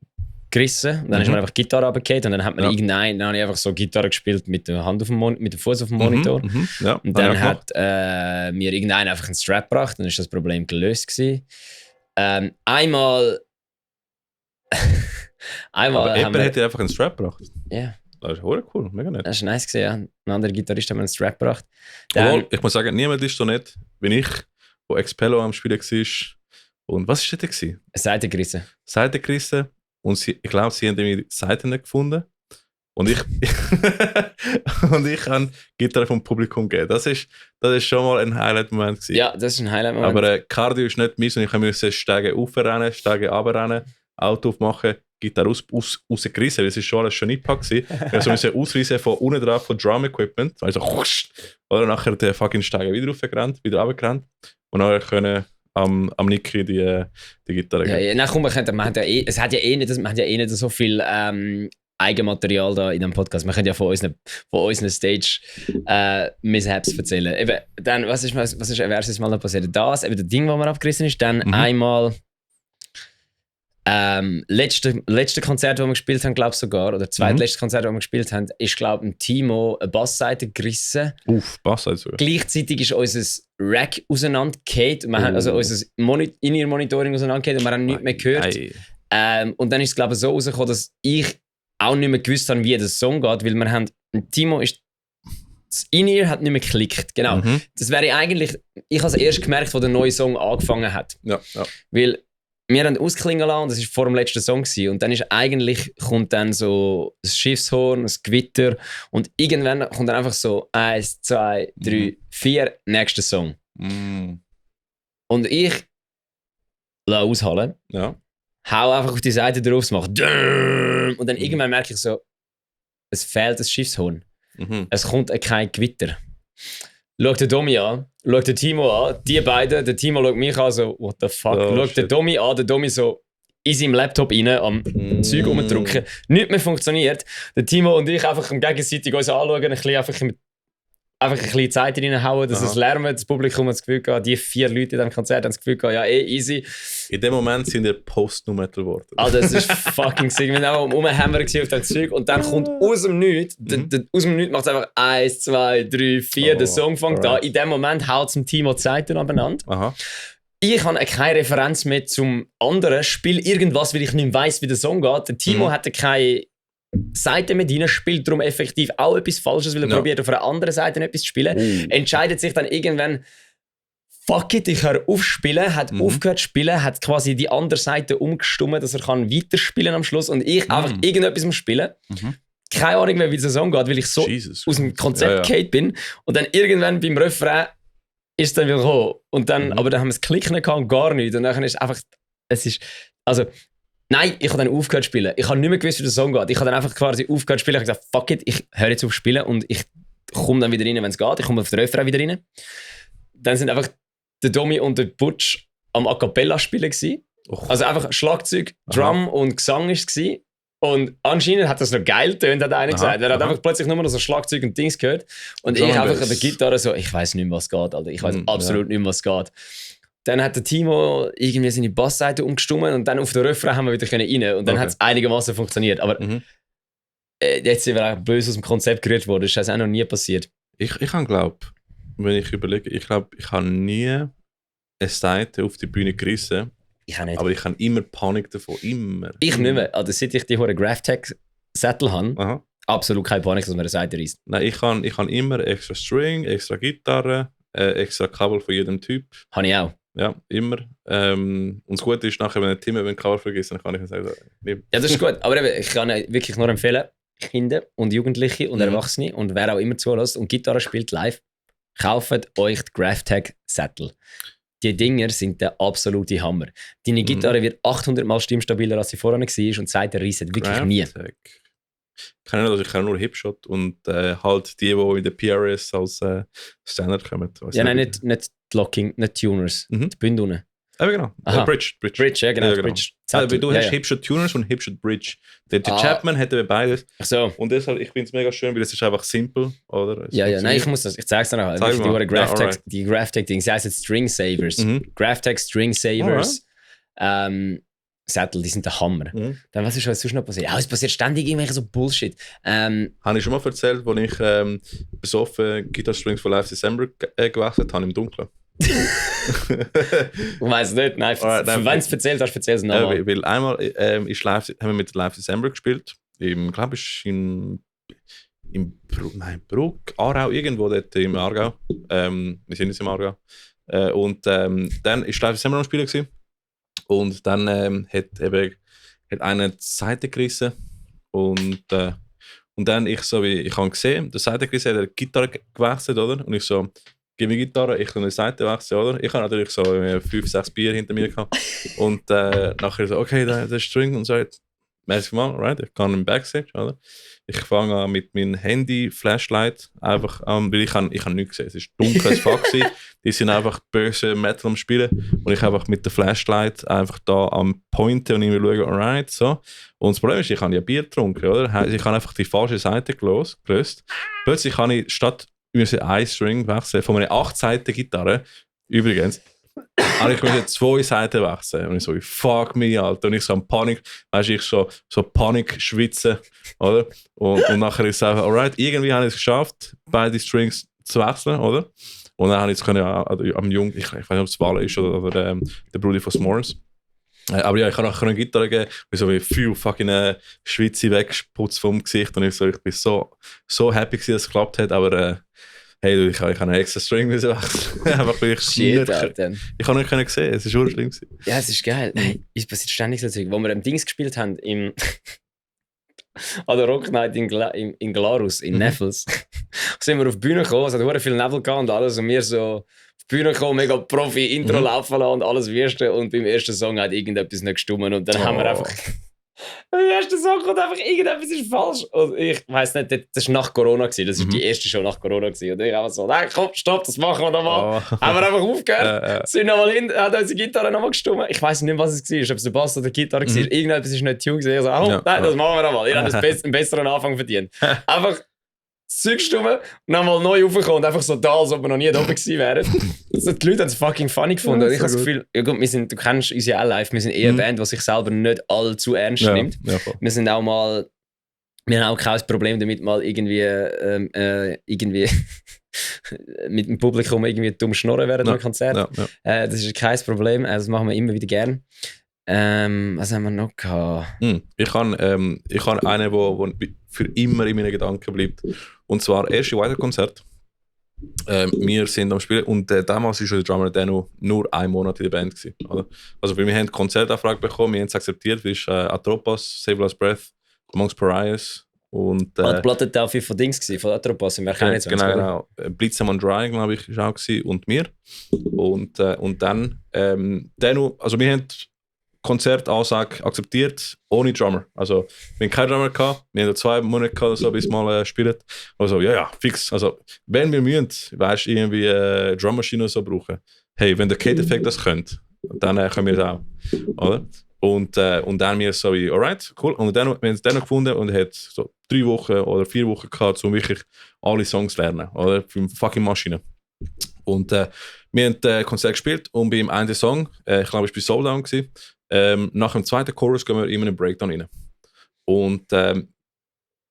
gerissen und dann ist mir einfach die Gitarre runtergefallen und dann hat man dann habe ich einfach so Gitarre gespielt mit der Hand mit dem Fuß auf dem Monitor. Ja, und dann hat mir irgendeiner einfach einen Strap gebracht, dann ist das Problem gelöst gewesen. Einmal aber jemand hat dir einfach einen Strap gebracht? Ja. Das ist cool, mega nett. Das ist nice gewesen, ja. Ein anderer Gitarrist hat mir einen Strap gebracht. Ich muss sagen, niemand ist so nett wie ich, wo Expello am Spielen war. Und was war das? Eine Seite gerissen. Seite gerissen. Und ich glaube, sie haben die Seite nicht gefunden. Und ich habe Gitarre vom Publikum gegeben. Das ist schon mal ein Highlight-Moment gewesen. Ja, das ist ein Highlight-Moment. Aber Cardio ist nicht meins und ich musste Stege aufrennen, Stege runterrennen, Auto aufmachen, Gitarre rausgerissen, weil es ist schon alles schon eingepackt gewesen. Wir mussten ausreißen von unten drauf von Drum-Equipment. Also oder nachher den fucking Stege wieder aufgerannt, wieder runtergerannt. Und nachher können am Niki die Gitarre. Ja, komm, man hat ja nicht so viel Eigenmaterial da in diesem Podcast. Wir können ja von unseren Stage-Mishaps erzählen. Eben, dann, was ist erstes Mal noch passiert? Das, eben das Ding, das mir abgerissen ist. Dann einmal letzte Konzert, das wir gespielt haben, glaube ich sogar, oder zweitletzte Konzert, das wir gespielt haben, ist, glaube ich, ein Timo eine Bassseite gerissen. Bassseite sogar. Gleichzeitig ist unser Rack auseinandergefallen. Wir haben also unser In-Ear-Monitoring auseinandergefallen und wir haben nichts mehr gehört. Und dann ist es, glaube ich, so rausgekommen, dass ich auch nicht mehr gewusst habe, wie der Song geht, weil wir haben, Timo ist, das In-Ear hat nicht mehr geklickt, genau. Das wäre eigentlich, ich habe es erst gemerkt, als der neue Song angefangen hat. Ja. Weil wir haben ausklingen lassen und das war vor dem letzten Song gewesen. Und dann ist eigentlich, kommt dann so ein Schiffshorn, ein Gewitter und irgendwann kommt dann einfach so 1, 2, 3, 4, nächster Song. Und ich lasse aushallen. Ja. Hau einfach auf die Seite drauf, es macht und dann irgendwann merke ich so, es fehlt das Schiffshorn. Es kommt kein Gewitter. Schau den Domi an, schau den Timo an, die beiden, der Timo schaut mich an, so, what the fuck. Schau den Domi an, der Domi so in seinem Laptop rein, am Zeug rumdrücken. Nichts mehr funktioniert. Der Timo und ich einfach gegenseitig uns anschauen, einfach ein bisschen Zeit reinhauen, dass es lärmt, das Publikum hat das Gefühl gehabt, die 4 Leute in diesem Konzert haben das Gefühl gehabt, ja, easy. In dem Moment sind wir Post-Nu-Metal geworden. Alter, das ist fucking sick. Wir waren auch rumhämmern auf dem Zeug und dann kommt aus dem Nichts, aus dem Nichts macht es einfach 1, 2, 3, 4, der Song fängt an. In dem Moment haut es dem Timo die Seiten aneinander. Ich habe keine Referenz mehr zum anderen, spiele irgendwas, weil ich nicht weiss, wie der Song geht. Der Timo hatte keine Seite mit rein, spielt darum effektiv auch etwas Falsches, weil er probiert auf einer anderen Seite etwas zu spielen. Entscheidet sich dann irgendwann, fuck it, ich höre auf spielen, hat aufgehört zu spielen, hat quasi die andere Seite umgestimmt, dass er kann weiterspielen am Schluss und ich einfach irgendetwas am Spielen. Keine Ahnung mehr, wie der Song geht, weil ich so aus dem Konzept gefallen bin. Und dann irgendwann beim Refrain ist es dann wieder gekommen. Und dann, aber dann haben wir das Klicken gehabt und gar nichts. Und dann ist einfach, nein, ich habe dann aufgehört zu spielen. Ich habe nicht mehr gewusst, wie der Song geht. Ich habe dann einfach quasi aufgehört zu spielen. Ich habe gesagt, fuck it, ich höre jetzt auf zu spielen und ich komme dann wieder rein, wenn es geht. Ich komme auf den Refrain wieder rein. Dann sind einfach der Domi und der Butch am A Cappella spielen gewesen. Also einfach Schlagzeug, Drum und Gesang war es. Und anscheinend hat das noch geil getönt, hat einer gesagt. Er hat einfach plötzlich nur noch so Schlagzeug und Dings gehört. Und ich einfach an der Gitarre so, ich weiß nicht mehr, was geht, Alter. Ich weiß absolut nicht mehr, was geht. Dann hat der Timo irgendwie seine Bassseite umgestimmt und dann auf den Refrain haben wir wieder rein. Und dann hat es einigermaßen funktioniert. Aber jetzt sind wir auch böse aus dem Konzept gerührt worden. Das ist auch noch nie passiert. Ich glaube, wenn ich überlege, ich habe nie eine Seite auf die Bühne gerissen. Ich auch nicht. Aber ich habe immer Panik davon. Immer. Ich nicht mehr. Also seit ich die hohe GraphTech-Sättel habe, absolut keine Panik, dass man eine Seite reißt. Nein, ich habe immer extra String, extra Gitarre, extra Kabel von jedem Typ. Habe ich auch. Ja, immer. Und das Gute ist nachher, wenn ein Team ein Cover vergisst, dann kann ich sagen, ja, das ist gut. Aber eben, ich kann wirklich nur empfehlen, Kinder und Jugendliche und Erwachsene und wer auch immer zulässt und Gitarre spielt live, kauft euch die GraphTech-Sättel. Die Dinger sind der absolute Hammer. Deine Gitarre wird 800 Mal stimmstabiler, als sie vorher war und seit der reset wirklich nie. Ich kann nur Hipshot und halt die in der PRS als Standard kommen. Ja, nein, nicht Locking, nicht Tuners. Die Bünde unten. Aber genau. Bridge, ja genau. Ja, Bridge. Du hast Hipshot Tuners und Hipshot Bridge. Der Chapman hätte beides. Ach so. Und deshalb, ich finde es mega schön, weil es ist einfach simpel, oder? Nein, ich zeig's dir noch. Die GraphTech-Dings, sie heißen String Savers. GraphTech String Savers. Sättel, die sind der Hammer. Dann, was ist sonst noch passiert? Ja, es passiert ständig irgendwelche so Bullshit. Habe ich schon mal erzählt, als ich besoffen Guitar Strings von Live December gewechselt habe im Dunkeln? Ich weiß nicht, nein. Wenn du es erzählt hast, erzähl es nochmal. Weil einmal haben wir mit Live December gespielt. Ich glaube, es ist in Bruck, Aarau, irgendwo dort im Aargau. Wir sind jetzt im Aargau. Und dann war Live December am Spielen gewesen. Und dann hat einer die Seite gerissen und dann ich habe gesehen, der Seite gerissen hat die Gitarre gewechselt, oder? Und ich so, gib mir Gitarre, ich kann eine Seite wechseln, oder? Ich habe natürlich so 5, 6 Bier hinter mir gehabt und nachher so, okay, der String und so, merci mal, right? Ich gehe im Backstage, oder? Ich fange an mit meinem Handy-Flashlight einfach an, weil ich habe nichts gesehen. Es war dunkel als fuck. Die sind einfach böse Metal am Spielen und ich einfach mit der Flashlight einfach da am Pointen und irgendwie schauen, alright, so. Und das Problem ist, ich habe ja Bier getrunken, oder? Ich habe einfach die falsche Seite gelöst. Plötzlich habe ich statt einen String wechseln von einer 8-Seiten-Gitarre, übrigens, aber ich musste 2 Seiten wechseln. Und ich so, fuck me, Alter. Und ich so am Panik, weißt du, ich so Panik schwitzen, oder? Und nachher ist es einfach, alright, irgendwie habe ich es geschafft, beide Strings zu wechseln, oder? Und dann habe ich es können, am Jungen, ich weiß nicht, ob es Wale ist oder der Bruder von S'mores. Aber ja, ich habe nachher eine Gitarre gegeben, und so wie viel fucking Schwitze weggeputzt vom Gesicht. Und ich bin so happy gewesen, dass es geklappt hat, aber hey, ich habe einen extra String müssen wechseln. Einfach weil ich Shit, ich habe nicht gesehen, es war schon schlimm gewesen. Ja, es ist geil. Hey, es passiert ständig so Zeug. Wo wir im Dings gespielt haben, an der Rock Night in Glarus, in Neffels, sind wir auf die Bühne gekommen, es hat sehr viel Nebel gehabt und alles, und wir so auf die Bühne gekommen, mega Profi-Intro laufen lassen und alles Wüste, und beim ersten Song hat irgendetwas nicht gestimmt und dann haben wir einfach... Beim ersten Song kommt einfach irgendetwas ist falsch. Und ich weiss nicht, das war nach Corona, das war die erste Show nach Corona. Und ich einfach so, nein, komm, stopp, das machen wir nochmal. Haben wir einfach aufgehört, sind nochmal hin, hat unsere Gitarre nochmal gestimmt. Ich weiss nicht, was es war, ob es der Bass oder die Gitarre war. Irgendetwas ist nicht tuned. Ich so, nein, das machen wir nochmal. Ihr habt einen besseren Anfang verdient. Einfach das Zeug gestimmt und dann mal neu raufgekommen und einfach so da, als ob wir noch nie da oben gewesen wären. Also die Leute haben es fucking funny gefunden. Ja, ich habe das Gefühl, ja gut, du kennst uns ja auch live, wir sind eher eine Band, die sich selber nicht allzu ernst nimmt. Ja, wir sind auch mal, wir haben auch kein Problem damit, mal irgendwie mit dem Publikum irgendwie dumm schnurren während einem Konzert. Das ist kein Problem, das machen wir immer wieder gern. Was haben wir noch gehabt? Ich habe einen, der für immer in meinen Gedanken bleibt. Und zwar das erste Whitehead-Konzert. Wir sind am Spielen und damals war der Drummer Dano nur 1 Monat in der Band gewesen, oder? Also wir haben eine Konzertanfrage bekommen, wir haben es akzeptiert, wie ist Atropos, Save Last Breath, Amongst Pariahs und... die Platte war auch von Dings, von Atropos, im Erkennen. Genau. Blitzam on Dry, glaube ich, war auch gewesen, und wir. Und dann Dano, also wir haben Konzertansage akzeptiert, ohne Drummer. Also, wir hatten keinen Drummer gehabt, wir hatten 2 Monate gehabt, oder so, bis mal spielen. Also, ja, fix. Also, wenn wir müssen, weißt du, irgendwie eine Drummaschine so brauchen, hey, wenn der Kate-Effekt das könnte, dann können wir es auch. Oder? Und dann wir so wie, alright, cool. Und dann haben wir es dann gefunden und hat so 3 Wochen oder 4 Wochen gehabt, um wirklich alle Songs zu lernen, oder? Für die fucking Maschine. Und wir haben Konzert gespielt und beim einen Song, ich glaube, es war bei Souldown gewesen, nach dem zweiten Chorus gehen wir immer in einen Breakdown rein. Und,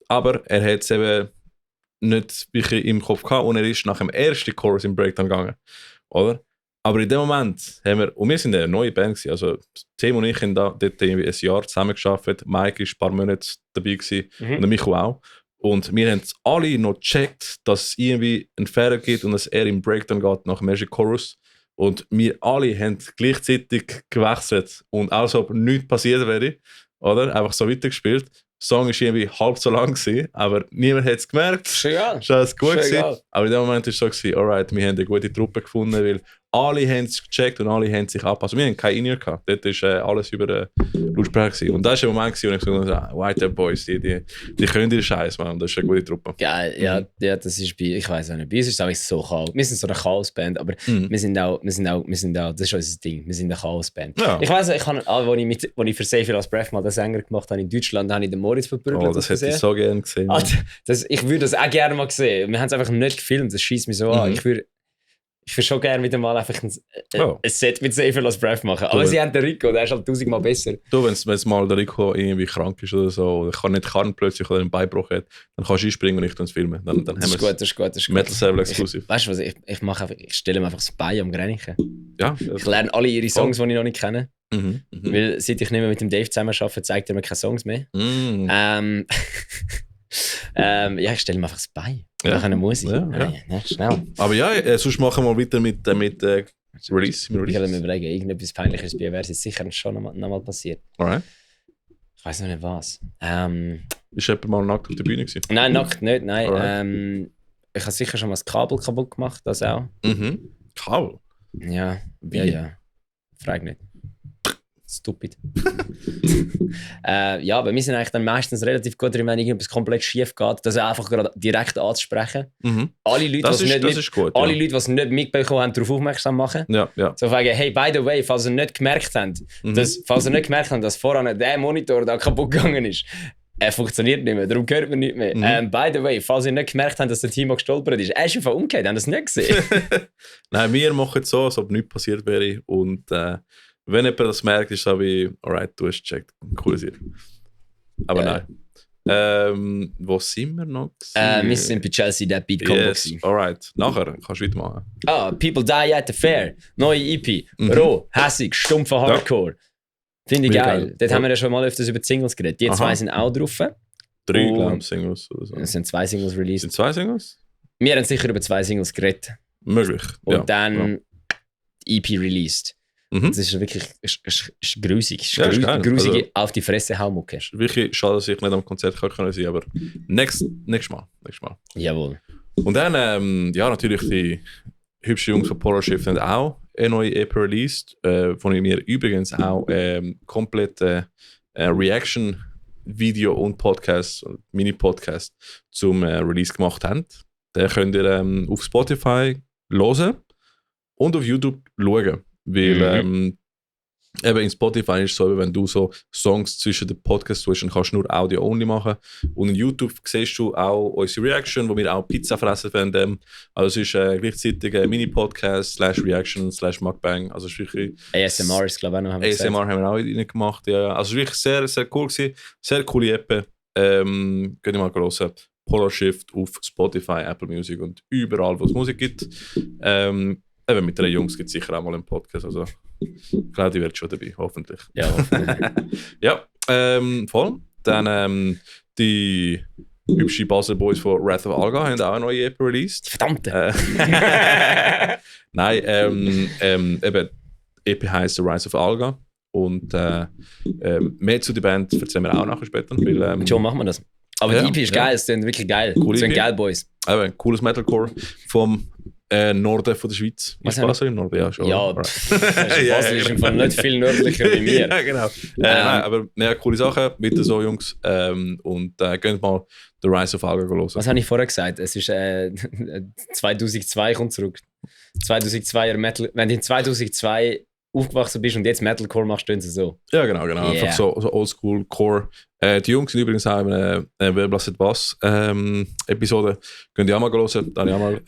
aber er hat es eben nicht wirklich im Kopf gehabt und er ist nach dem ersten Chorus im Breakdown gegangen. Oder? Aber in dem Moment haben wir, und wir sind eine neue Band gewesen, also Tim und ich haben dort irgendwie ein Jahr zusammen gearbeitet, Mike war ein paar Monate dabei gewesen, und der Micho auch. Und wir haben alle noch gecheckt, dass es irgendwie einen Fehler gibt und dass er im Breakdown geht nach dem ersten Chorus. Und wir alle haben gleichzeitig gewechselt und auch so, ob nichts passiert wäre, oder? Einfach so weitergespielt. Der Song war irgendwie halb so lang gewesen, aber niemand hat es gemerkt. Ist egal. Ist alles gut gewesen. Aber in dem Moment war es so gewesen, alright, wir haben eine gute Truppe gefunden, weil alle haben es gecheckt und alle haben sich angepasst. Wir hatten keine In-Ear gehabt. Dort war alles über den Lautsprecher gewesen. Und das war der Moment, wo ich gesagt habe, White Boys, die können den Scheiß, man. Das ist eine gute Truppe. Geil, ja, das ist bei, ich weiß auch nicht, bei uns ist es auch so Chaos. Wir sind so eine Chaos-Band, aber wir sind auch, das ist unser Ding, wir sind eine Chaos-Band. Ja. Ich weiss, als ich für Save Last Breath mal den Sänger gemacht habe in Deutschland, habe ich den Moritz verprügelt. Oh, das hätte ich so gerne gesehen. Alter, ich würde das auch gerne mal sehen. Wir haben es einfach nicht gefilmt, das schießt mich so an. Ich würde schon gerne wieder mal einfach ein Set mit Save Last Breath machen. Aber sie haben den Rico, der ist halt 1000-mal besser. Du, wenn mal der Rico irgendwie krank ist oder so, oder kann plötzlich oder einen Beinbruch hat, dann kannst du einspringen und ich uns filmen. Dann haben wir das ist gut. Metal Server Exclusive. Weißt du was, ich stelle mir einfach das Bein am Grenichen. Ja. Ich lerne alle ihre Songs, die ich noch nicht kenne. Weil seit ich nicht mehr mit dem Dave zusammen arbeite, zeigt er mir keine Songs mehr. Ja, ich stelle mir einfach das Bein. Ja. Eine Musik. Ja. Schnell. Aber ja, sonst machen wir weiter mit Release. Ich will mir überlegen, irgendetwas Peinliches bei wäre es sicher schon noch mal passiert. Alright. Ich weiß noch nicht was. Ist jemand mal nackt auf der Bühne gewesen? Nein, nackt nicht, nein. Ich habe sicher schon mal das Kabel kaputt gemacht, das auch. Kabel? Ja. Frag nicht. stupid. Ja, aber wir sind eigentlich dann meistens relativ gut drin, wenn irgendwas komplett schief geht, das einfach gerade direkt anzusprechen. Alle Leute, die es nicht mitbekommen haben, darauf aufmerksam machen. Ja. So fragen, hey, by the way, falls ihr nicht gemerkt habt, dass voran der Monitor da kaputt gegangen ist, er funktioniert nicht mehr, darum hört man nicht mehr. By the way, falls ihr nicht gemerkt habt, dass der Timo gestolpert ist, er ist einfach umgekehrt, haben das nicht gesehen? Nein, wir machen es so, als ob nichts passiert wäre. Und wenn jemand das merkt, ist es so wie, alright, du hast gecheckt. Cool Serie. Aber nein. Wo sind wir noch? Wir sind bei Chelsea That Beat Combo. Yes, alright. Nachher kannst du weitermachen. People Die at the Fair. Neue EP. Roh, hässig, stumpfer Hardcore. Finde ich geil. Dort haben wir ja schon mal öfters über die Singles geredet. Die zwei sind auch drauf. 3, glaube ich, Singles oder so. Es sind 2 Singles released. Sind 2 Singles? Wir haben sicher über 2 Singles geredet. Möglich. Und dann die EP released. Das ist wirklich ist grusig. Grusige also, auf die Fresse Haumucke. Wirklich schade, dass ich nicht am Konzert sein konnte, aber nächstes Mal. Jawohl. Und dann, natürlich die hübschen Jungs von Polar Shift haben auch eine neue EP released, von mir übrigens auch komplett Reaction-Video und Podcast, Mini-Podcast zum Release gemacht haben. Den könnt ihr auf Spotify hören und auf YouTube schauen. Weil eben in Spotify ist es so, wenn du so Songs zwischen den Podcasts tust, dann kannst du nur Audio-only machen. Und in YouTube siehst du auch unsere Reaction, wo wir auch Pizza fressen werden. Also es ist gleichzeitig ein Mini-Podcast /Reaction/Mukbang. Also es ist wirklich... ASMR ist glaube ich auch noch. ASMR haben wir auch rein gemacht, ja. Also es ist wirklich sehr, sehr cool gewesen. Sehr coole App. Könnt ihr mal hören. Polar Shift auf Spotify, Apple Music und überall, wo es Musik gibt. Eben mit den Jungs gibt es sicher auch mal einen Podcast. Also, ich glaube, die wird schon dabei, hoffentlich. Ja, hoffentlich. Ja, voll. Dann die hübschen Basel Boys von Wrath of Alga haben auch eine neue EP released. Verdammte! Nein, eben, EP heisst The Rise of Alga. Und mehr zu der Band erzählen wir auch nachher später. Weil, schon machen wir das. Aber die EP ist geil, es sind wirklich geil. Es sind geil Boys. Eben, cooles Metalcore vom Norden von der Schweiz. Was ist Basel im Norden? Ja, schon. Ja, Basel ist im Fall nicht viel nördlicher wie wir. Ja, genau. Nein, aber coole Sachen. Bitte so, Jungs. Und geht mal The Rise of Alga hören. Was habe ich vorher gesagt? Es ist 2002 kommt zurück. 2002er Metal. Wenn du in 2002 aufgewachsen bist und jetzt Metalcore machst, tun sie so. Ja, genau. Yeah. Einfach so Oldschool Core. Die Jungs sind übrigens auch in einer Wer blasset was Episode. Könnt ihr auch mal hören. Dann auch mal,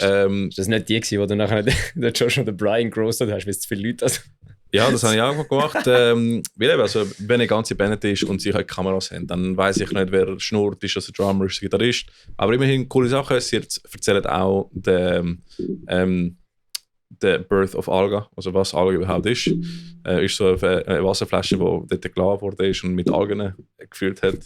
ist das nicht die gewesen, wo du nachher den Josh und den Brian gerostet hast, weil es zu viele Leute sind? Ja, das habe ich auch gemacht. Weil eben, also, wenn eine ganze Band ist und sie halt Kameras haben, dann weiss ich nicht, wer schnurrt ist, also Drummer ist, Gitarrist. Aber immerhin coole Sachen. Sie erzählen auch der Birth of Alga, also was Alga überhaupt ist. Ist so eine Wasserflasche, die dort geladen worden ist und mit Algen gefüllt hat.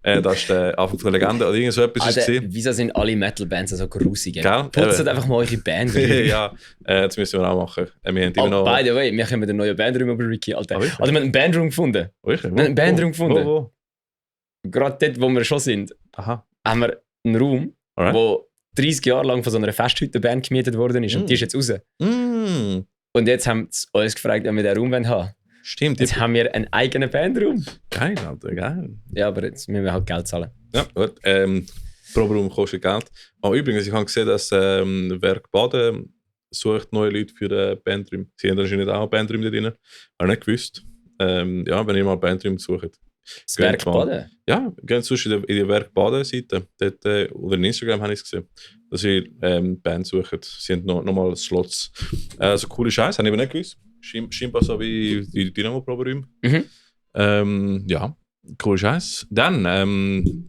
Das ist der Anfang der Legende oder irgend so etwas. Wieso sind alle Metal-Bands so grusig? Putzt einfach mal eure Band Ja, das müssen wir auch machen. Wir haben immer noch... By the way, wir haben einen neuen Bandroom über Ricky, Alter. Also wir haben einen Bandroom gefunden. Wir haben einen Bandroom gefunden. Wo? Gerade dort, wo wir schon sind, haben wir einen Raum, wo 30 Jahre lang von so einer Festhüttenband gemietet worden ist und die ist jetzt raus. Und jetzt haben sie uns gefragt, ob wir den Raum haben wollen. Stimmt. Jetzt haben wir einen eigenen Bandraum. Geil, Alter, geil. Ja, aber jetzt müssen wir halt Geld zahlen. Ja, gut. Proberaum kostet Geld. Aber übrigens, ich habe gesehen, dass Werk Baden sucht neue Leute für den Bandraum. Sie haben anscheinend auch einen Bandraum da drin. Habe nicht gewusst. Ja, wenn ihr mal einen Bandraum sucht. Das Werk Baden? Ja, geht sonst in die Werk Baden-Seite. Oder in Instagram habe ich es gesehen, dass sie Band suchen. Sie haben nochmal Slots. Also coole Scheiße, habe ich aber nicht gewusst. Scheinbar so wie die Dynamo-Proberäume. Ja, cool Scheiß. Dann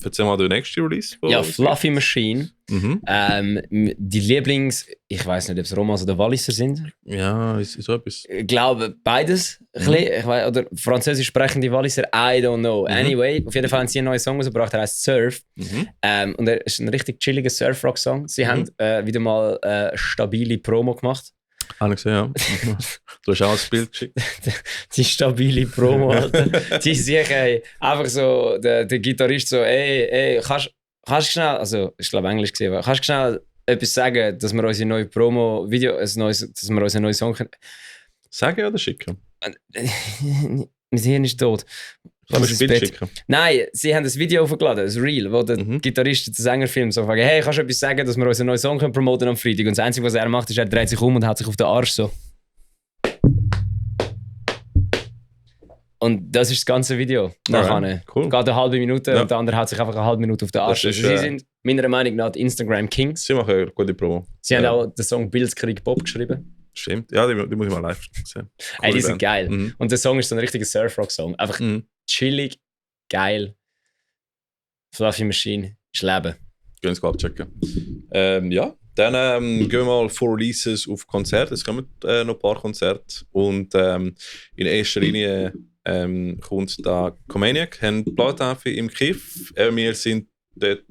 erzähl mal den nächsten Release. Ja, Fluffy Machine. Die Lieblings, ich weiß nicht, ob es Romans oder Walliser sind. Ja, ist so etwas. Ich glaube beides. Ich weiss, oder französisch sprechende Walliser, I don't know. Anyway, auf jeden Fall haben sie einen neuen Song rausgebracht, der heißt Surf. Und er ist ein richtig chilliger Surf-Rock-Song. Sie haben wieder mal stabile Promo gemacht. Habe ich gesehen, ja. Du hast auch ein Bild geschickt. Die stabile Promo, Alter. Die sich einfach so, der Gitarrist so, ey, kannst du schnell, also ich glaube Englisch gesehen, aber kannst du schnell etwas sagen, dass wir unsere neue Promo-Video, dass wir unseren neuen Song können? Sagen oder schicken? Mein Hirn ist tot. Kann man ein Bild schicken? Nein, sie haben das Video hochgeladen, das Reel, wo der Gitarrist den Sängerfilm so fragt, hey, kannst du etwas sagen, dass wir unseren neuen Song promoten am Freitag? Und das Einzige, was er macht, ist, er dreht sich um und haut sich auf den Arsch so. Und das ist das ganze Video. Nachher. Cool. Geht eine halbe Minute und der andere haut sich einfach eine halbe Minute auf den Arsch. Ist, sie sind meiner Meinung nach die Instagram Kings. Sie machen eine gute Promo. Sie haben auch den Song Bildskrieg Bob geschrieben. Stimmt. Ja, die muss ich mal live sehen. Ey, die sind geil. Und der Song ist so ein richtiger Surfrock-Song. Einfach chillig, geil. Fluffy Machine, ist Leben. Gehen wir es abchecken. Ja, dann gehen wir mal vor Releases auf Konzerte. Es kommen noch ein paar Konzerte. Und in erster Linie kommt da Comaniac, haben Plattentafel im Kiff. Wir sind dort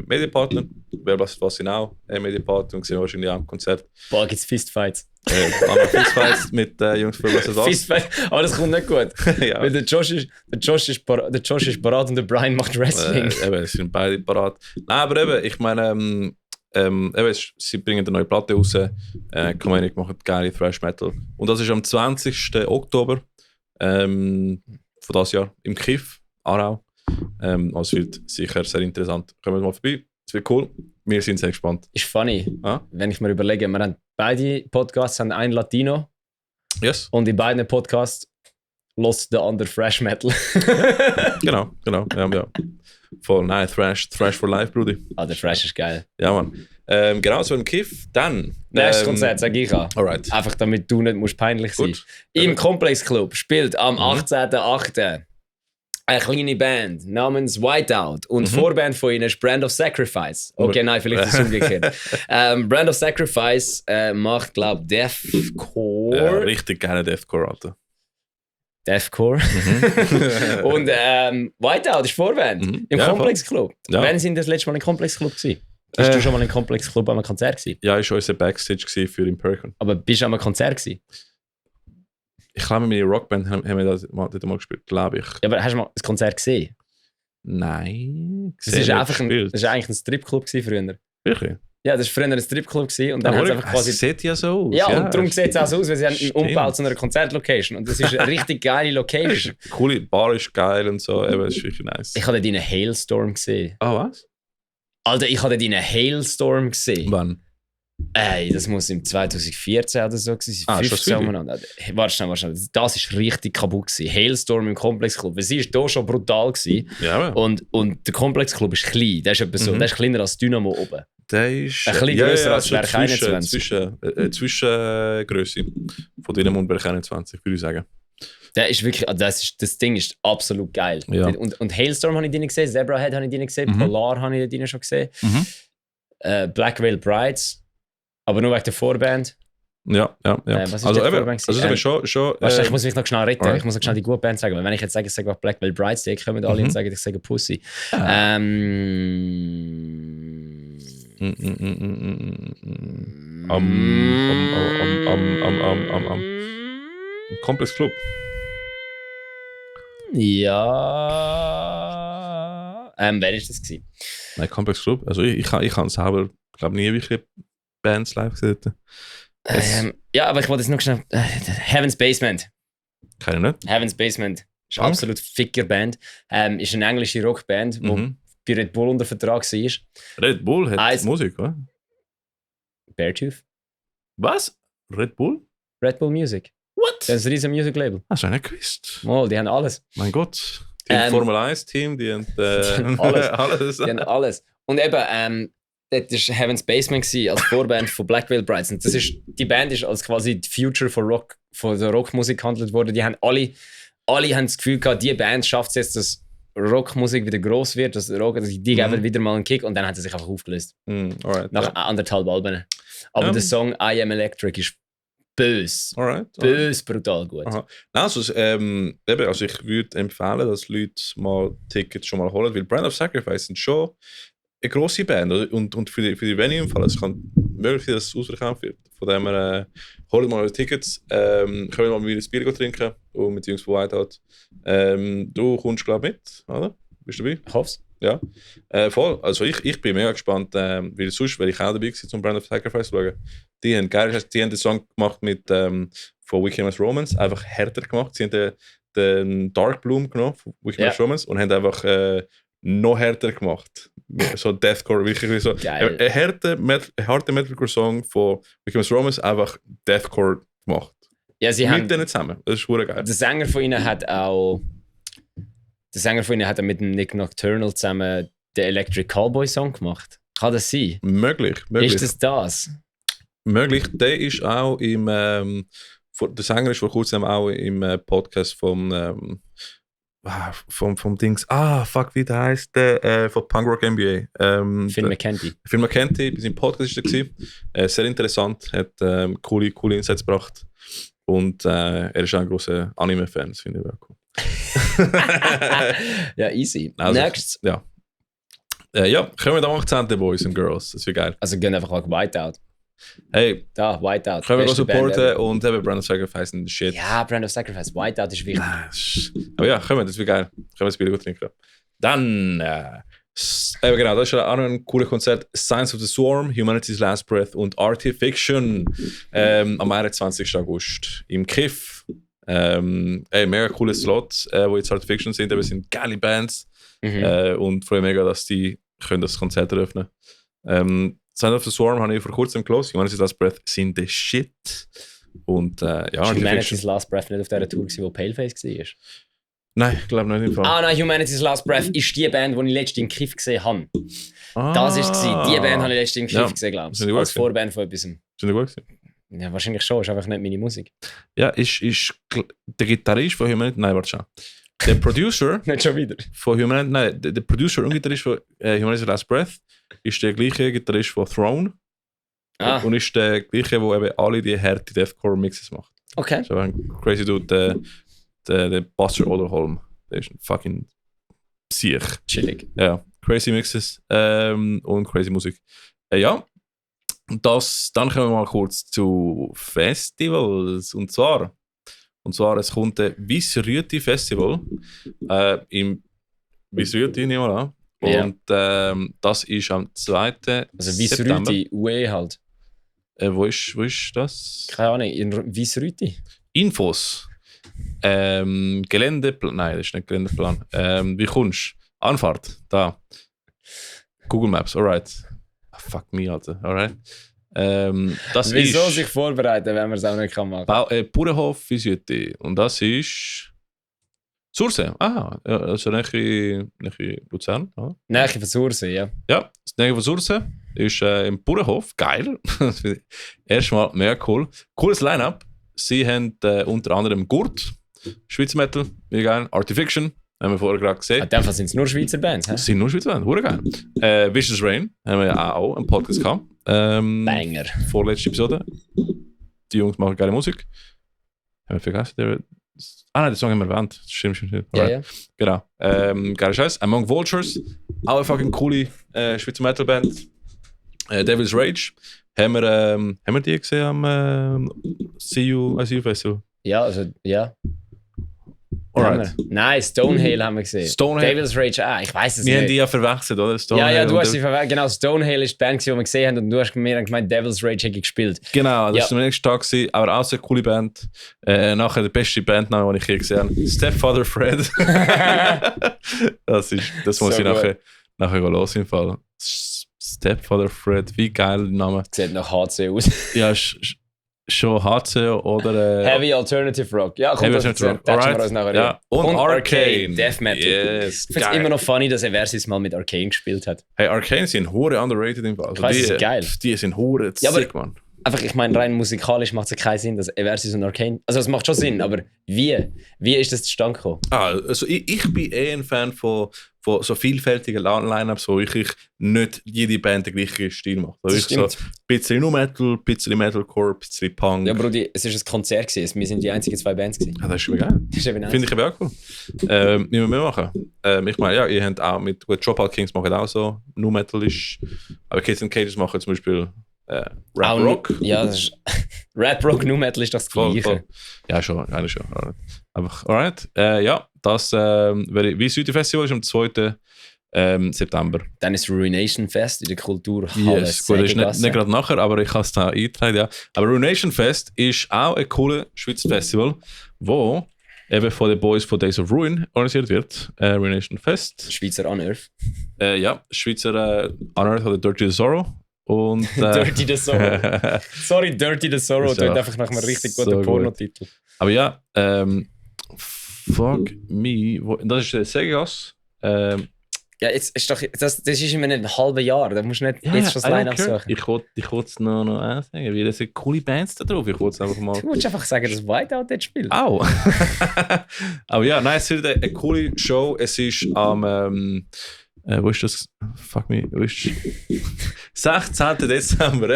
Medienpartner. Wer was sind auch Medienpartner und sind wahrscheinlich auch im Konzert. Boah, gibt's Fistfights. Fistfights mit Jungs für was das. Fistfights, aber das kommt nicht gut. Ja. Weil der Josh ist parat und der Brian macht Wrestling. Eben, sie sind beide parat. Nein, aber eben, ich meine, sie bringen eine neue Platte raus. Comaniac macht geile Thrash Metal. Und das ist am 20. Oktober von dieses Jahr im Kiff, Aarau. Also es wird sicher sehr interessant. Kommen wir mal vorbei. Es wird cool. Wir sind sehr gespannt. Ist funny, wenn ich mir überlege. Wir haben beide Podcasts haben einen Latino. Yes. Und in beiden Podcasts lost der andere Thrash Metal. Genau. Ja. Voll, nein, Thrash for Life, Brudi. Der Thrash ist geil. Ja, Mann. Genau, so ein Kiff. Dann. Nächstes Konzert, sag ich auch. Alright. Einfach damit du nicht musst peinlich sein. Im Komplex Club spielt am 18.08. eine kleine Band namens Whiteout und Vorband von ihnen ist Brand of Sacrifice. Okay, nein, vielleicht ist es umgekehrt. Brand of Sacrifice macht, glaube ich, Deathcore. Ja, richtig geile Deathcore, Alter. Deathcore. Und Whiteout ist Vorband im Komplex Club. Ja. Wann sind das letzte Mal im Komplex Club gewesen? Bist du schon mal im Komplex Club an einem Konzert gewesen? Ja, ich war unser Backstage für Impericon. Aber bist du an einem Konzert gewesen? Ich glaube, meine Rockband haben wir das mal gespielt, glaube ich. Ja, aber hast du mal ein Konzert gesehen? Nein. Das ist eigentlich ein Stripclub früher. Wirklich? Ja, das war früher ein Stripclub und dann hat es einfach quasi... Es sieht ja so aus. Ja, und darum sieht es auch so aus, weil sie haben einen Umbau zu einer Konzertlocation und das ist eine richtig geile Location. Coole Bar ist geil und so, aber es ist wirklich nice. Ich habe dort einen Hailstorm gesehen. Was? Alter, ich habe dort einen Hailstorm gesehen. Wann? Ey, das muss im 2014 oder so gewesen sein. 15 umeinander. Warte schnell. Das ist richtig kaputt gewesen. Hailstorm im Komplexclub. Sie war hier schon brutal gewesen. Ja. Und der Komplexclub ist klein. Der ist etwa so, der ist kleiner als Dynamo oben. Der ist ein bisschen grösser als Berg 21. Zwischengröße von Dynamo und Berg 21, würde ich sagen. Der ist wirklich, das Ding ist absolut geil. Ja. Und Hailstorm habe ich drin gesehen, Zebrahead habe ich drin gesehen, Polar habe ich drin schon gesehen. Black Veil Brides. Aber nur wegen der Vorband. Ja. Was ist die Vorband? Schon, ich muss mich noch schnell retten. Right. Ich muss noch schnell die gute Band sagen. Weil wenn ich jetzt sage, ich sage Black Veil Brides, die kommen alle und sagen, ich sage Pussy. Komplex Club. Ja. Wer ist das gewesen? Nein, Komplex Club. Also ich habe selber, glaube nie wirklich Bands live gesehen. Ja, aber ich wollte jetzt noch schnell. Heaven's Basement. Keine nicht. Heaven's Basement ist eine absolut ficker Band. Ist eine englische Rockband, die bei Red Bull unter Vertrag war. Red Bull hat Musik, oder? Beartooth. Was? Red Bull? Red Bull Music. What? Das ist ein riesen Music-Label. Hast du nicht gewusst? Oh, die haben alles. Mein Gott. Die Formel 1-Team, die haben alles. Die haben alles. Und eben, das war Heaven's Basement als Vorband von Black Veil Brides. Und die Band ist als quasi die Future von der Rockmusik gehandelt worden. Die haben alle haben das Gefühl gehabt, die Band schafft es jetzt, dass Rockmusik wieder gross wird, dass die geben wieder mal einen Kick und dann hat sie sich einfach aufgelöst. Alright, nach 1,5 Alben. Aber der Song I Am Electric ist böse. Böse, brutal gut. Also, ich würde empfehlen, dass Leute mal Tickets schon mal holen, weil Brand of Sacrifice sind schon eine grosse Band und für die Venue im Fall, es kann möglich sein, dass es ausverkauft wird. Von dem her, holt mal eure Tickets, können wir mal wieder ein Bier trinken und mit Jungs von Whiteout. Du kommst, glaube ich, mit, oder? Bist du dabei? Ich hoffe es. Ja, voll. Also ich bin mega gespannt, weil sonst, weil ich auch dabei war, zum Brand of Sacrifice zu schauen. Die haben den Song gemacht von von We Came As Romans einfach härter gemacht. Sie haben den Dark Bloom genommen von We Came As Romans und haben einfach noch härter gemacht. So Deathcore, wirklich so. Ein harter Metalcore-Song von We Came As Romans, einfach Deathcore gemacht. Ja, sie mit denen zusammen. Das ist verdammt geil. Der Sänger von ihnen hat mit dem Nick Nocturnal zusammen den Electric Callboy Song gemacht. Kann das sein? Möglich. Ist das? Möglich. Der ist auch der Sänger ist vor kurzem auch im Podcast vom Dings. Wie der heißt der? Von Punk Rock NBA. Phil McKenty. Phil McKenty, bei seinem Podcast war er. Sehr interessant, hat coole Insights gebracht. Und er ist auch ein grosser Anime-Fan, das finde ich auch cool. Ja, easy. Also, Next. Ja, kommen wir da am 18. Boys and Girls, das wäre geil. Also gehen einfach mal Whiteout. Hey, Da, Whiteout. können wir supporten und eben Brand of Sacrifice und Shit. Ja, Brand of Sacrifice. Whiteout ist wichtig. Aber ja, kommen wir, das wäre geil. Können wir das Bier gut trinken. Dann, genau, das ist auch noch ein cooles Konzert. Signs of the Swarm, Humanity's Last Breath und Artifiction am 21. August im Kiff. Mega cooles Slot, wo jetzt Artifiction sind, aber es sind geile Bands und freue mich mega, dass die können das Konzert eröffnen. Signs of the Swarm habe ich vor kurzem gelesen. Humanity's Last Breath sind the shit. Und Humanity's Last Breath nicht auf der Tour, wo Paleface war? Nein, ich glaube nicht im Fall. Nein, Humanity's Last Breath ist die Band, die ich letztens im Kiff gesehen habe. Das war die Band, die ich letztens im Kiff gesehen, glaube ich. Als Vorband von etwas. Sind die gut gewesen? Ja, wahrscheinlich schon, ist einfach nicht meine Musik. Ja, ist der Gitarrist von Humanity... Nein, warte schon. Der Producer... Nicht schon wieder. Von Humanity... Nein, der Producer und Gitarrist von Humanity's Last Breath ist der gleiche Gitarrist von Throne. Und ist der gleiche, der eben alle die harte Deathcore-Mixes macht. Okay. So ein crazy Dude, der Buster Oderholm. Der ist ein fucking Psych. Chillig. Ja, crazy Mixes und crazy Musik. Ja, dann kommen wir mal kurz zu Festivals. Und zwar es kommt ein Visrüti Festival im Visrüti, nehmen wir an. Und das ist am 2. Also September. Visrüti, UE halt. Wo ist das? Keine Ahnung, in Visrüti. Infos. Geländeplan. Nein, das ist nicht Geländeplan. Wie kommst du? Anfahrt. Da. Google Maps, alright. Fuck me, Alter. Alright. Wieso sich vorbereiten, wenn man es auch nicht machen kann? Bauernhof Visrüti. Und das ist Sursee. Also nähe Luzern. Nähe von Sursee, ja. Ja, das Nähe von Sursee ist im Bauernhof. Geil. Erstmal mega cool. Cooles Line-Up. Sie haben unter anderem Gurt, Schweizer Metal, wie geil. Artifiction, haben wir vorher gerade gesehen. In dem Fall sind es nur Schweizer Bands, hä? Es sind nur Schweizer Bands, hure geil. Vicious Rain, haben wir ja auch einen Podcast gehabt. Banger. Vorletzte Episode. Die Jungs machen geile Musik. Haben wir vergessen? Den Song haben wir erwähnt. Stimmt. Ja. Genau. Geiler Scheiß. Among Vultures, auch eine fucking coole Schweizer Metal Band. Devil's Rage. Haben wir die gesehen am See You Festival? Ja, also, ja. Alright. Nein, Stonehail haben wir gesehen. Stonehail. Devil's Rage, ich weiß es nicht. Wir haben die ja verwechselt, oder? Ja, du hast sie verwechselt. Genau, Stonehail ist die Band, die wir gesehen haben und du hast mir dann gemeint, Devil's Rage hätte gespielt. Genau, das war am nächsten Tag, aber auch eine coole Band. Nachher die beste Bandname, die ich hier gesehen habe. Stepfather Fred. das muss so ich nachher los im Fall. Stepfather Fred, wie geil der Name. Sieht nach HC aus. Ja, schon HC oder... Heavy Alternative Rock. Ja, komm, das Rock. Alright. Ja. Und Arcane. Death Metal. Yes, ich finde es immer noch funny, dass Eversis mal mit Arcane gespielt hat. Hey, Arcane sind hure underrated im Fall. Also ich weiss, das ist geil. Die sind hure sick, man. Einfach, ich meine, rein musikalisch macht es ja keinen Sinn, dass Eversis und Arcane... Also es macht schon Sinn, aber wie? Wie ist das zustande gekommen? Also ich bin ein Fan von so vielfältigen Line-Ups, wo ich nicht jede Band den gleichen Stil mache. Also ich so ein bisschen nur Metal, ein bisschen Metalcore, ein bisschen Punk. Ja, Brudi, es war ein Konzert gewesen. Wir sind die einzigen 2 Bands gewesen. Ja, das ist schon geil. Finde ich aber auch cool. Müssen wir mehr machen. Ich meine, ja, ihr habt auch mit Dropout Kings machen auch so nur Metal-isch. Aber Kids and Cages machen zum Beispiel Rap Rock. Ja, Rap Rock, Nu Metal ist das Gleiche. Voll. Ja, schon, eigentlich schon. Einfach, alright. Ja, das Visrüti Festival ist am 2. September. Dann ist Ruination Fest in der Kulturhalle. Yes, gut, das ist nicht gerade nachher, aber ich habe es da eingetragen, ja. Aber Ruination Fest ist auch ein cooles Schweizer Festival, wo eben von den Boys von Days of Ruin organisiert wird. Ruination Fest. Schweizer Unearth. Ja, Schweizer Unearth oder Dirty the Sorrow. Und, Dirty the Sorrow. Sorry, Dirty the Sorrow. Das klingt einfach nach einem richtig guten Pornotitel. Aber ja, fuck me. Das ist der Segas. Ja, jetzt ist doch, das ist in einem halben Jahr. Da musst du nicht jetzt schon das Line-Up suchen. Ich wollte es noch sagen, weil es sind coole Bands da drauf. Ich wollte es einfach mal... Du musst einfach sagen, dass Whiteout dort spielt. Au! Aber ja, nein, es wird eine coole Show. Es ist am... wo ist das? Fuck me. Wo ist 16. Dezember.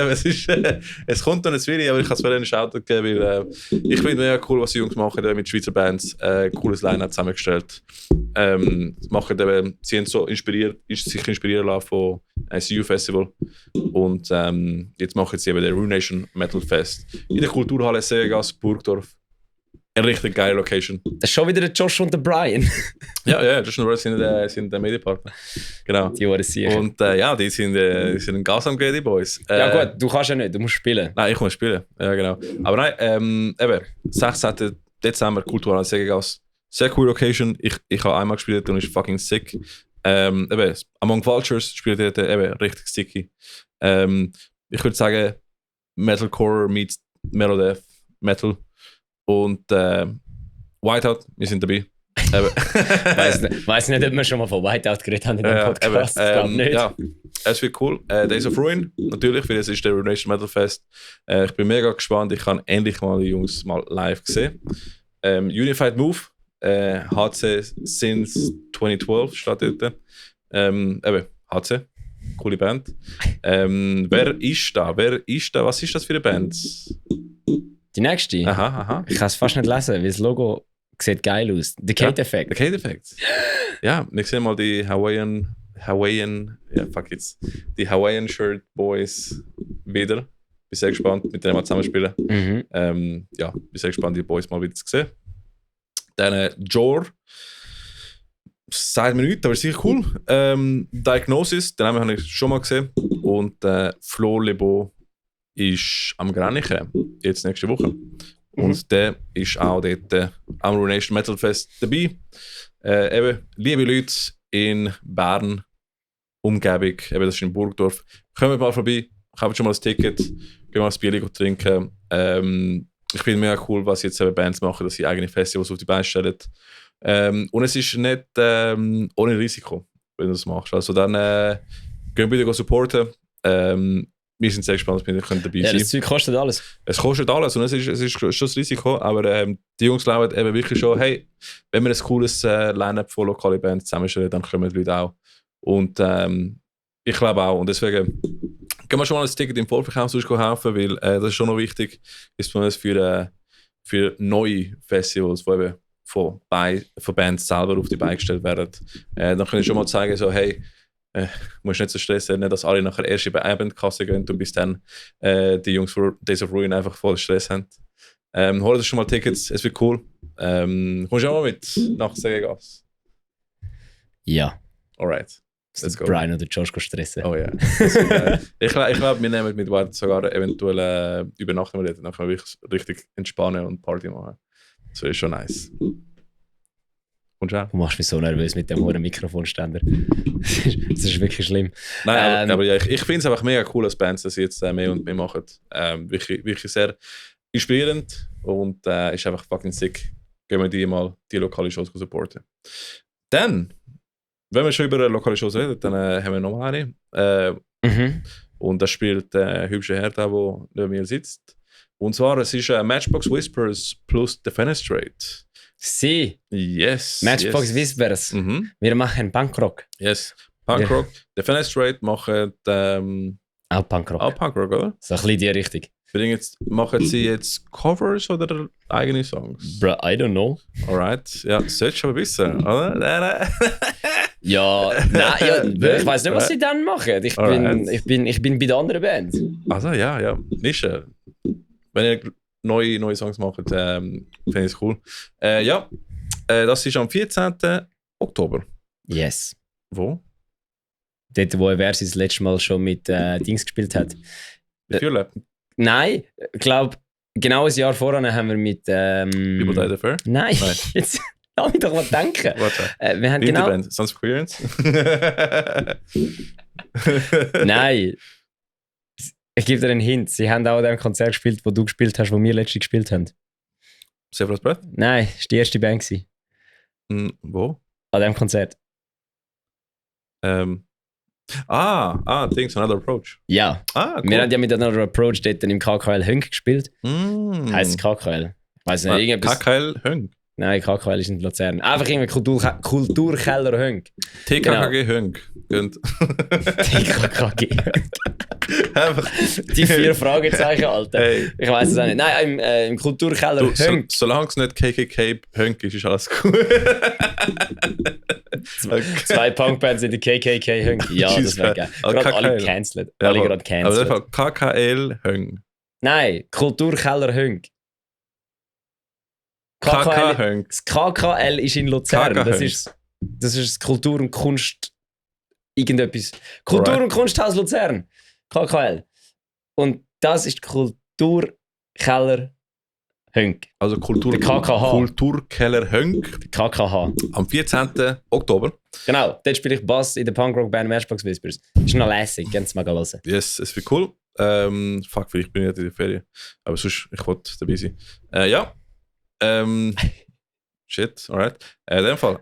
Es kommt noch ein Video, aber ich kann es einen Shoutout geben, weil ich finde mega cool, was die Jungs machen mit Schweizer Bands. Cooles Line-Up zusammengestellt. Sie haben so sich inspirieren lassen von CU Festival. Und jetzt machen sie eben den Ruination Metal Fest in der Kulturhalle Seegas, Burgdorf. Eine richtig geile Location. Das ist schon wieder der Josh und der Brian. ja, Josh und Brian sind der Medienpartner. Genau. Die waren sicher. Und ja, die sind ein Gas am gehen, die Boys. Ja gut, du kannst ja nicht, du musst spielen. Nein, ich muss spielen. Ja, genau. Aber nein, eben, 16. Dezember, Kulturhalle Seegas. Sehr coole Location. Ich habe einmal gespielt und ist fucking sick. Eben, Among Vultures spielt dort eben richtig sticky. Ich würde sagen, Metalcore meets Melodeath Metal. Und Whiteout, wir sind dabei. Weiß nicht, ob wir schon mal von Whiteout geredet haben in dem Podcast. Ich glaube nicht. Ja, es wird cool. Days of Ruin, natürlich, weil es ist der Ruination Metal Fest. Ich bin mega gespannt. Ich habe endlich mal die Jungs mal live gesehen. Unified Move, HC since 2012 steht dort. Eben, HC, coole Band. Wer ist da? Was ist das für eine Band? Die nächste? Aha. Ich kann es fast nicht lesen, weil das Logo sieht geil aus. The Kate Effect. The Kate Effect. Ja, wir sehen mal die Hawaiian, die Hawaiian Shirt Boys wieder. Bin sehr gespannt, mit denen wir zusammenspielen. Ja, bin sehr gespannt, die Boys mal wieder zu sehen. Dann Jor. Sagt mir nichts, aber sicher cool. Diagnosis, den habe ich schon mal gesehen. Und Flo Lebo ist am Granichen, jetzt nächste Woche. Und der ist auch dort am Ruination Metal Fest dabei. Eben, liebe Leute in Bern, Umgebung, eben das ist in Burgdorf. Kommt mal vorbei, kauft schon mal ein Ticket, gehen mal ein Bier trinken. Ich finde mega cool, was jetzt eben Bands machen, dass sie eigene Festivals auf die Beine stellen. Und es ist nicht ohne Risiko, wenn du das machst. Also dann gehen bitte supporten. Wir sind sehr gespannt, dass wir dabei sein können. Ja, das Zeug kostet alles. Es kostet alles und es ist schon das Risiko, aber die Jungs glauben eben wirklich schon, hey, wenn wir ein cooles Line-Up von lokalen Bands zusammenstellen, dann kommen die Leute auch. Und ich glaube auch. Und deswegen gehen wir schon mal ein Ticket im Vorverkauf kaufen, weil das ist schon noch wichtig, ist für neue Festivals, die eben von Bands selber auf die Beine gestellt werden. Dann können wir schon mal zeigen, so, hey, musst nicht so stressen, nicht, dass alle nachher erst in die Abendkasse gehen und bis dann die Jungs von Days of Ruin einfach voll Stress haben. Hol dir schon mal Tickets, es wird cool. Kommst du auch mal mit nach Seegas? Ja. Alright. Let's go. Brian oder Josh stressen. Oh ja. Yeah. Ich glaube, wir nehmen mit White sogar eventuell übernachten wir dort, dann können wir richtig entspannen und Party machen. Das ist schon nice. Und du machst mich so nervös mit dem hohen Mikrofonständer. Das ist wirklich schlimm. Nein, aber ja, ich finde es einfach mega cool, als Bands das jetzt mehr und mehr machen. Wirklich, wirklich sehr inspirierend und ist einfach fucking sick. Gehen wir die lokale Shows supporten. Dann, wenn wir schon über lokale Shows reden, dann haben wir nochmal eine. Und da spielt der hübsche Herr da, der neben mir sitzt. Und zwar, es ist Matchbox Whispers plus Defenestrate. Sie. Yes. Matchbox Whispers. Wir machen Punkrock. Yes. Punkrock. Defenestrate machen auch Punkrock. Auch Punkrock, oder? So ein bisschen die Richtung. Machen sie jetzt Covers oder eigene Songs? Bro, I don't know. Alright. Ja, solltest du aber wissen, oder? Ja, ich weiß nicht, was sie dann machen. Ich bin bei der anderen Band. Also ja. Nische. Wenn ihr neue Songs macht, finde ich es cool. Das ist am 14. Oktober. Yes. Wo? Dort, wo Versus das letzte Mal schon mit Dings gespielt hat. Fuel Nein, ich glaube, genau ein Jahr vorher haben wir mit. People Die the Fair? Nein, jetzt lass mich doch mal denken. Wir haben genau. Band, Sons of Queerance? Nein. Ich gebe dir einen Hint. Sie haben auch an dem Konzert gespielt, wo du gespielt hast, wo wir letztens gespielt haben. Severus Breath? Nein, das war die erste Band. Wo? An dem Konzert. Things, Another Approach. Ja. Cool. Wir haben ja mit Another Approach dort im KKL Hönk gespielt. Heißt es KKL? Ich weiß nicht, irgendwas. KKL Hönk? Nein, KKL ist in Luzern. Einfach irgendwie Kulturkeller Hönk. TKKG Hönk. TKKG Hönk. Einfach. Die 4 Fragezeichen, Alter. Hey. Ich weiß es auch nicht. Nein, im Kulturkeller Hönk. Solange es nicht KKK Hönk ist alles gut. 2 Punkbands in der KKK Hönk. Ja, das wäre geil. Gerade alle cancelled. Alle gerade cancelled. Aber KKL Hönk. Nein, Kulturkeller Hönk. KK Hönk. Das KKL ist in Luzern. Das ist das Kultur- und Kunst... Irgendetwas. Kultur- und Kunsthaus Luzern. KKL. Und das ist Kulturkeller Hönk. Also Der KKH. Kulturkeller Hönk. Der KKH. Am 14. Oktober. Genau, dort spiele ich Bass in der Punkrock-Band Matchbox Whispers. Ist noch lässig, ganz mal hören. Yes, es wird cool. Vielleicht bin ich nicht in der Ferien. Aber sonst, ich wollte dabei sein. Ja. Shit, alright. In dem Fall.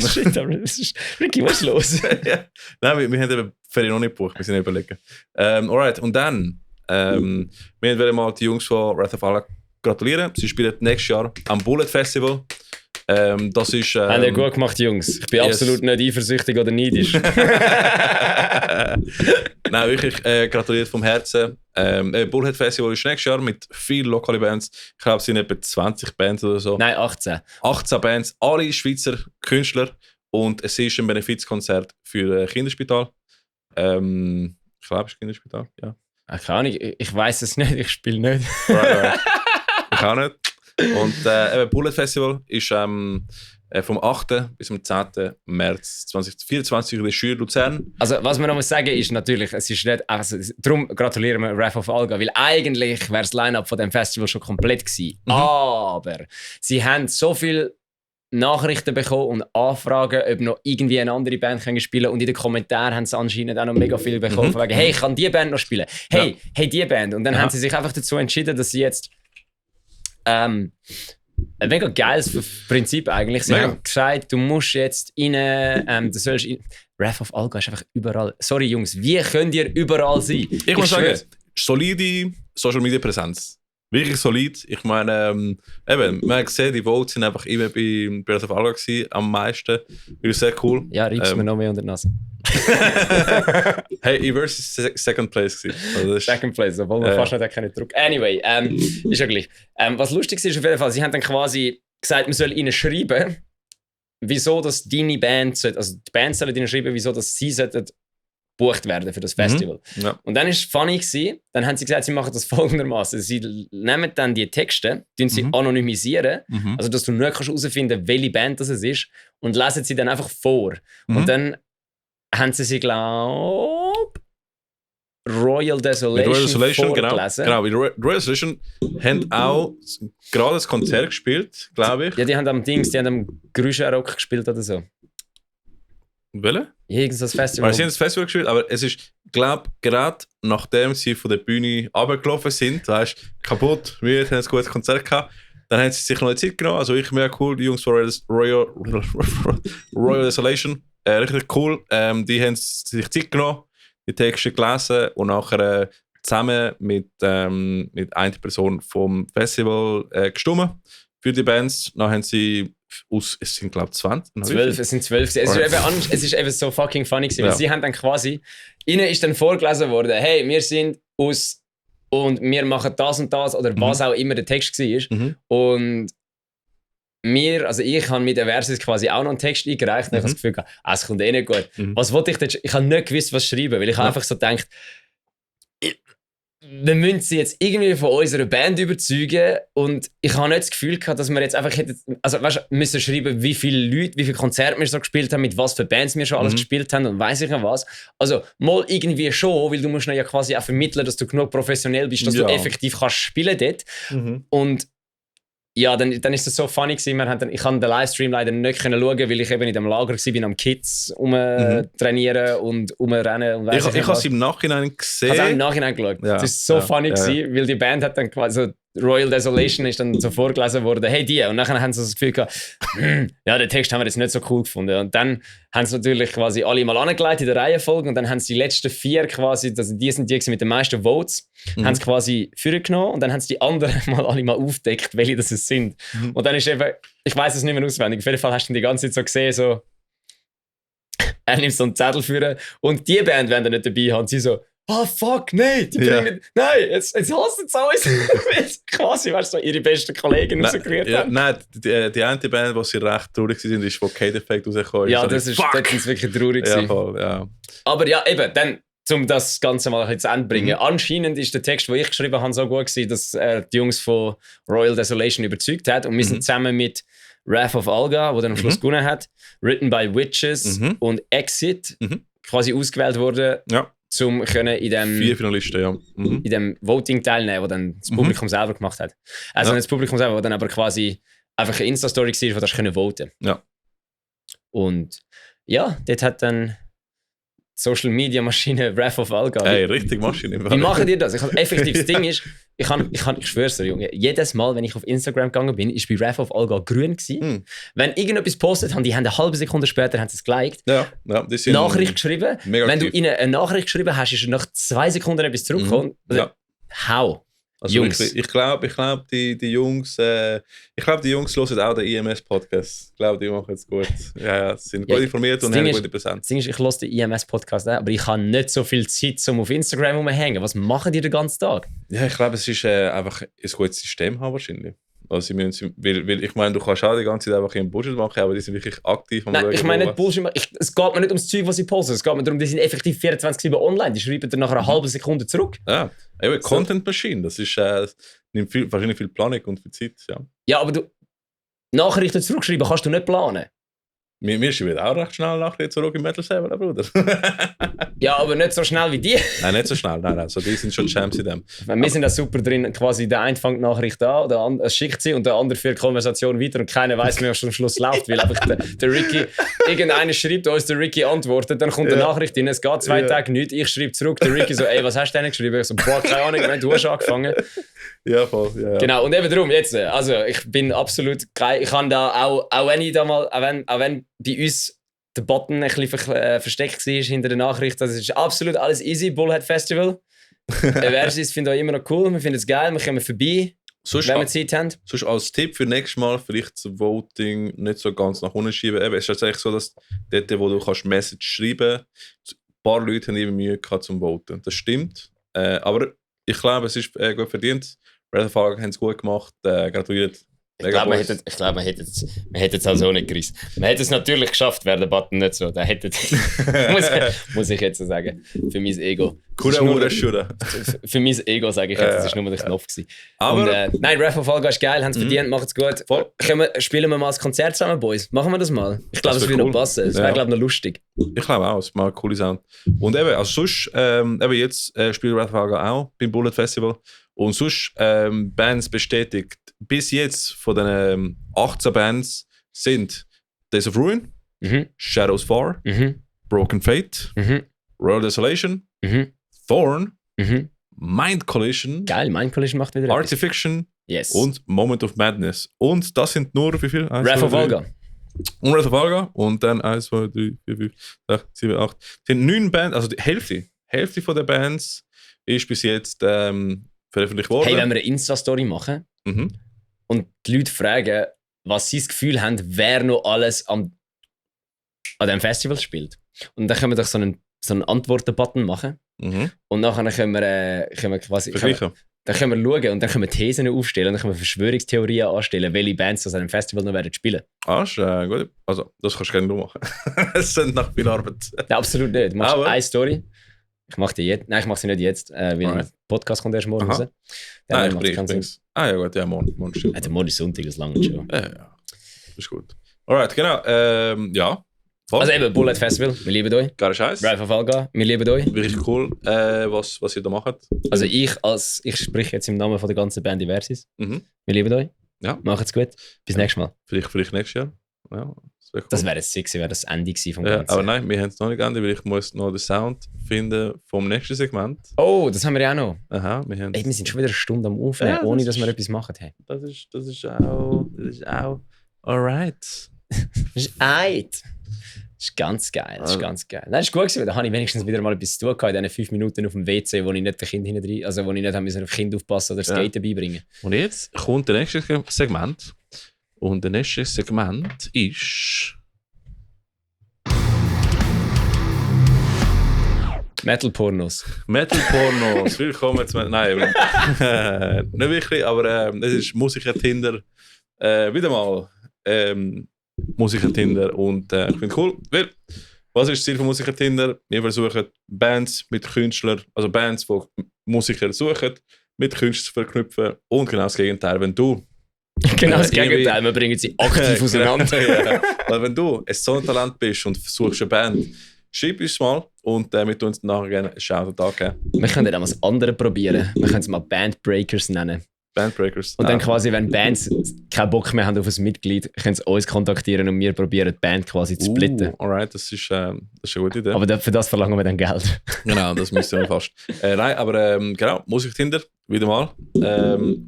Shit, aber das ist... Ricky, was ist los? Ja. Nein, wir haben eben die Ferien noch nicht gebucht. Wir sind überlegen. Alright, und dann... wir wollen mal die Jungs von Wrath of Allah gratulieren. Sie spielen nächstes Jahr am Bullet Festival. Das ist... Haben ihr gut gemacht, Jungs. Ich bin absolut nicht eifersüchtig oder neidisch. Nein, wirklich gratuliert vom Herzen. Bullhead Festival ist nächstes Jahr mit vielen lokalen Bands. Ich glaube, es sind etwa 20 Bands oder so. Nein, 18. 18 Bands, alle Schweizer Künstler. Und es ist ein Benefizkonzert für Kinderspital. Ich glaube, es ist Kinderspital, ja. Keine Ahnung, ich weiß es nicht, ich spiele nicht. Right. Ich auch nicht. Und Bullet Festival ist vom 8. bis zum 10. März 2024 in der Schür Luzern. Also, was man noch muss sagen ist natürlich, es ist nicht, also, darum gratulieren wir Wrath of Alga, weil eigentlich wäre das Line-Up von dem Festival schon komplett gewesen. Aber sie haben so viele Nachrichten bekommen und Anfragen, ob noch irgendwie eine andere Band können spielen, und in den Kommentaren haben sie anscheinend auch noch mega viel bekommen, von wegen, hey, ich kann die Band noch spielen. Hey, die Band. Und dann haben sie sich einfach dazu entschieden, dass sie jetzt ein mega geiles Prinzip eigentlich. Sie haben gesagt, du musst jetzt rein, du sollst Wrath of Alga ist einfach überall. Sorry Jungs, wie könnt ihr überall sein? Ich muss sagen, solide Social Media Präsenz. Wirklich solid. Ich meine, eben, man hat gesehen, die Votes sind einfach immer bei Wrath of Alga gewesen, am meisten. Das ist sehr cool. Ja, reibst mir noch mehr unter die Nase. Hey, Versus Second Place gewesen. Also Second Place, obwohl man fast nicht drücken. Anyway, ist ja gleich. Was lustig ist auf jeden Fall, sie haben dann quasi gesagt, man soll ihnen schreiben, wieso dass deine Band, also die Band sollen ihnen schreiben, wieso dass sie gebucht werden für das Festival. Ja. Und dann war es funny gewesen, dann haben sie gesagt, sie machen das folgendermaßen: Sie nehmen dann die Texte, sie anonymisieren, also dass du nicht herausfinden kannst, welche Band das ist, und lesen sie dann einfach vor. Und dann haben sie glaube Royal Desolation vorgelesen. Genau. Royal Desolation haben auch gerade das Konzert gespielt, glaube ich. Ja, die haben am Grüscher-Rock gespielt oder so. Welche? Irgendwas Festival. Sie haben das Festival gespielt, aber es ist, glaube ich, gerade nachdem sie von der Bühne runtergelaufen sind, weißt du, kaputt, wir haben ein gutes Konzert gehabt, dann haben sie sich noch eine Zeit genommen. Also ich mega cool, die Jungs von Royal Desolation, richtig cool. Die haben sich Zeit genommen, die Texte gelesen und nachher zusammen mit einer Person vom Festival gestimmt für die Bands. Dann haben sie es sind glaube ich 20. 12, es sind 12. Es ist eben so fucking funny gewesen, weil sie haben dann quasi, ihnen ist dann vorgelesen worden, hey, wir sind aus und wir machen das und das oder was auch immer der Text war. Und ich habe mit der Versus quasi auch noch einen Text eingereicht und ich habe das Gefühl gehabt, es kommt eh nicht gut. Was wollte ich denn? Ich habe nicht gewusst, was schreiben, weil ich habe einfach so gedacht, wir müssen sie jetzt irgendwie von unserer Band überzeugen und ich habe nicht das Gefühl gehabt, dass wir jetzt einfach müssen schreiben, wie viele Leute, wie viele Konzerte wir so gespielt haben, mit was für Bands wir schon alles gespielt haben und weiss ich noch was. Also mal irgendwie schon, weil du musst ja quasi auch vermitteln, dass du genug professionell bist, dass du effektiv kannst spielen dort. Und ja, dann ist es so funny gewesen. Ich konnte den Livestream leider nicht schauen, weil ich eben in dem Lager war, am Kids trainieren und rumrennen. Und ich habe es im Nachhinein gesehen. Ich habe es im Nachhinein geschaut. Ja, das ist so funny gewesen, weil die Band hat dann quasi, so Royal Desolation ist dann so vorgelesen worden, hey die. Und dann haben sie das Gefühl gehabt, ja, den Text haben wir jetzt nicht so cool gefunden. Und dann haben sie natürlich quasi alle mal angelegt in der Reihenfolge und dann haben sie die letzten 4 quasi, also die sind die mit den meisten Votes, haben sie quasi vorgenommen und dann haben sie die anderen alle mal aufgedeckt, welche das sind. Und dann ist eben, ich weiss es nicht mehr auswendig, auf jeden Fall hast du die ganze Zeit so gesehen, so er nimmt so einen Zettel führen und die Band, wenn er nicht dabei haben, sie so, oh fuck, nein, nein, jetzt hassen sie uns. Quasi, weißt du, ihre besten Kollegen rausgerührt haben. Nein, die eine Band, wo sie recht traurig waren, ist, wo K-Defekt rausgekommen ist. Ja, das ist wirklich traurig. Ja, voll, ja. Aber ja, eben, dann, um das Ganze mal zu Ende zu bringen. Anscheinend ist der Text, den ich geschrieben habe, so gut gewesen, dass die Jungs von Royal Desolation überzeugt hat. Und wir sind zusammen mit Wrath of Alga, der dann am Schluss gewonnen hat, Written by Witches und Exit quasi ausgewählt worden. Ja. Um in dem 4 Finalisten, ja. In dem Voting teilnehmen, das dann das Publikum selber gemacht hat. Also nicht das Publikum selber, das dann aber quasi einfach eine Insta-Story war, wo du voten. Ja. Und ja, dort hat dann Social Media Maschine Wrath of Alga. Hey, richtig Maschine. Wie machen die das? Effektiv, das Ding ist, ich schwör's dir, Junge, jedes Mal, wenn ich auf Instagram gegangen bin, ist bei Wrath of Alga grün gewesen. Wenn irgendetwas postet haben, die haben eine halbe Sekunde später haben sie es geliked. Ja, das sind Nachricht geschrieben. Wenn aktiv. du ihnen eine Nachricht geschrieben hast, ist nach 2 Sekunden etwas zurückgekommen. How? Also Jungs. Wirklich, ich glaube, die Jungs hören auch den IMS-Podcast. Ich glaube, die machen es gut. Ja, sind gut informiert und haben gute Präsenz. Das Ding ist, ich höre den IMS-Podcast auch, aber ich habe nicht so viel Zeit, um auf Instagram rumzuhängen. Was machen die den ganzen Tag? Ja, ich glaube, es ist einfach ein gutes System haben wahrscheinlich. Also weil ich meine, du kannst auch die ganze Zeit einfach einen Bullshit machen, aber die sind wirklich aktiv. Nein, ich meine nicht Bullshit. Es geht mir nicht ums Zeug, was sie posten. Es geht mir darum, die sind effektiv 24/7 online. Die schreiben dann nach einer halben Sekunde zurück. Ja, eben, Content Machine. Das ist, nimmt wahrscheinlich viel Planung und viel Zeit. Ja, aber Nachrichten zurückschreiben kannst du nicht planen. Wir schreiben auch recht schnell Nachrichten zurück im Metal Saber, Bruder. Ja, aber nicht so schnell wie die. Nein, nicht so schnell. Nein. Also die sind schon Champs in dem. Wir sind da super drin, quasi der eine fängt die Nachricht an, der andere schickt sie und der andere führt die Konversation weiter und keiner weiß mehr, was am Schluss läuft, weil einfach der Ricky, irgendeiner schreibt uns, der Ricky antwortet, dann kommt eine Nachricht rein, es geht 2 Tage nicht, ich schreibe zurück, der Ricky so, ey, was hast du denn geschrieben? Ich so, boah, keine Ahnung, du hast angefangen. Ja, voll. Ja. Genau, und eben darum, jetzt, also ich bin absolut geil, ich kann da auch wenn ich da mal, auch wenn bei uns der Button ein bisschen versteckt war hinter der Nachricht, das ist absolut alles easy, Bullhead Festival. Versus finden wir immer noch cool, wir finden es geil, wir kommen vorbei, wenn wir Zeit haben. Sonst als Tipp für nächstes Mal vielleicht das Voting nicht so ganz nach unten schieben. Es ist tatsächlich so, dass dort, wo du kannst Message schreiben kannst, ein paar Leute haben immer Mühe gehabt zum Voten. Das stimmt, aber ich glaube, es ist gut verdient. Wrath of Alga haben es gut gemacht, gratuliert. Ich glaube, man hätte es also nicht gerissen. Man hätte es natürlich geschafft, wäre der Button nicht so. Muss ich jetzt so sagen. Für mein Ego. Für mein Ego sage ich jetzt, das war nur der Knopf gewesen. Aber nein, Wrath of Alga ist geil, haben es verdient, macht es gut. Spielen wir mal das Konzert zusammen, Boys? Machen wir das mal? Ich glaube, es würde noch passen. Es wäre, glaube ich, noch lustig. Ich glaube auch, es macht einen coolen Sound. Und eben, also sonst, eben jetzt spielt Wrath of Alga auch beim Bullet Festival. Und sonst Bands bestätigt, bis jetzt von den 18 Bands sind Days of Ruin, Shadows Far, Broken Fate, Royal Desolation, Thorn, Mind Collision, geil, Mind Collision macht wieder Artifiction und Moment of Madness. Und das sind nur wie viel? Wrath of Alga. Und Wrath of Alga. Und dann 1, 2, 3, 4, 5, 6, 7, 8. sind 9 Bands, also die Hälfte von der Bands ist bis jetzt veröffentlicht worden. Hey, wenn wir eine Insta-Story machen und die Leute fragen, was sie das Gefühl haben, wer noch alles an diesem Festival spielt. Und dann können wir doch so einen Antworten-Button machen. Und nachher können wir quasi... Dann können wir schauen und dann können wir Thesen aufstellen und dann können wir Verschwörungstheorien anstellen, welche Bands das an einem Festival noch werden spielen. Ist gut. Also, das kannst du gerne machen. Es sind nach viel Arbeit. Ja, absolut nicht. Du machst eine Story. Ich mache die jetzt. Nein, ich mache sie nicht jetzt, weil der Podcast kommt erst morgen raus. Nein, ich bring's. Ja gut, ja, morgen stimmt. Der Morgen ist Sonntag, das lange schon. Ja. Das ist gut. Alright, genau. Ja. Voll. Also eben, Bullet Festival, wir lieben euch. Geiler Scheiß. Drive of Alga, wir lieben euch. Wirklich cool, was ihr da macht. Also ich spreche jetzt im Namen von der ganzen Band Diversis. Mhm. Wir lieben euch. Ja. Macht's gut. Bis nächstes Mal. Vielleicht nächstes Jahr. Ja, das wäre jetzt sick, wäre das Ende gewesen vom Ganzen. Aber nein, wir haben es noch nicht Ende, weil ich muss noch den Sound finden vom nächsten Segment. Oh, das haben wir ja auch noch. Aha, wir sind schon wieder eine Stunde am Aufnehmen, ohne dass wir etwas machen. Hey. Das ist auch alright. Das ist alt. Das ist ganz geil. Das ist ganz geil. Nein, das ist gut gewesen, da habe ich wenigstens wieder mal etwas zu tun gehabt in diesen 5 Minuten auf dem WC, wo ich nicht den Kind hinten also wo ich nicht auf das Kind aufpassen oder Skaten beibringen. Und jetzt kommt der nächste Segment. Und der nächste Segment ist... Metal-Pornos. Metal-Pornos. Willkommen zu... Nein, nicht wirklich, aber es ist Musiker-Tinder. Wieder mal Musiker-Tinder. Und ich finde es cool, weil... Was ist das Ziel von Musiker-Tinder? Wir versuchen Bands mit Künstlern, also Bands, die Musiker suchen, mit Künstlern zu verknüpfen. Und genau das Gegenteil, wenn du... Genau das Gegenteil, wir bringen sie aktiv auseinander. Ja. Weil wenn du ein Sonnentalent bist und suchst eine Band, schreib uns mal und wir tun uns nachher gerne einen Shoutout angeben. Wir können dann auch was anderes probieren. Wir können es mal Bandbreakers nennen. Bandbreakers. Und dann quasi, wenn Bands keinen Bock mehr haben auf ein Mitglied, können sie uns kontaktieren und wir probieren die Band quasi zu splitten. Alright, das ist eine gute Idee. Aber für das verlangen wir dann Geld. Genau, das müsste wir fast. Nein, aber genau, Musiker-Tinder, wieder mal.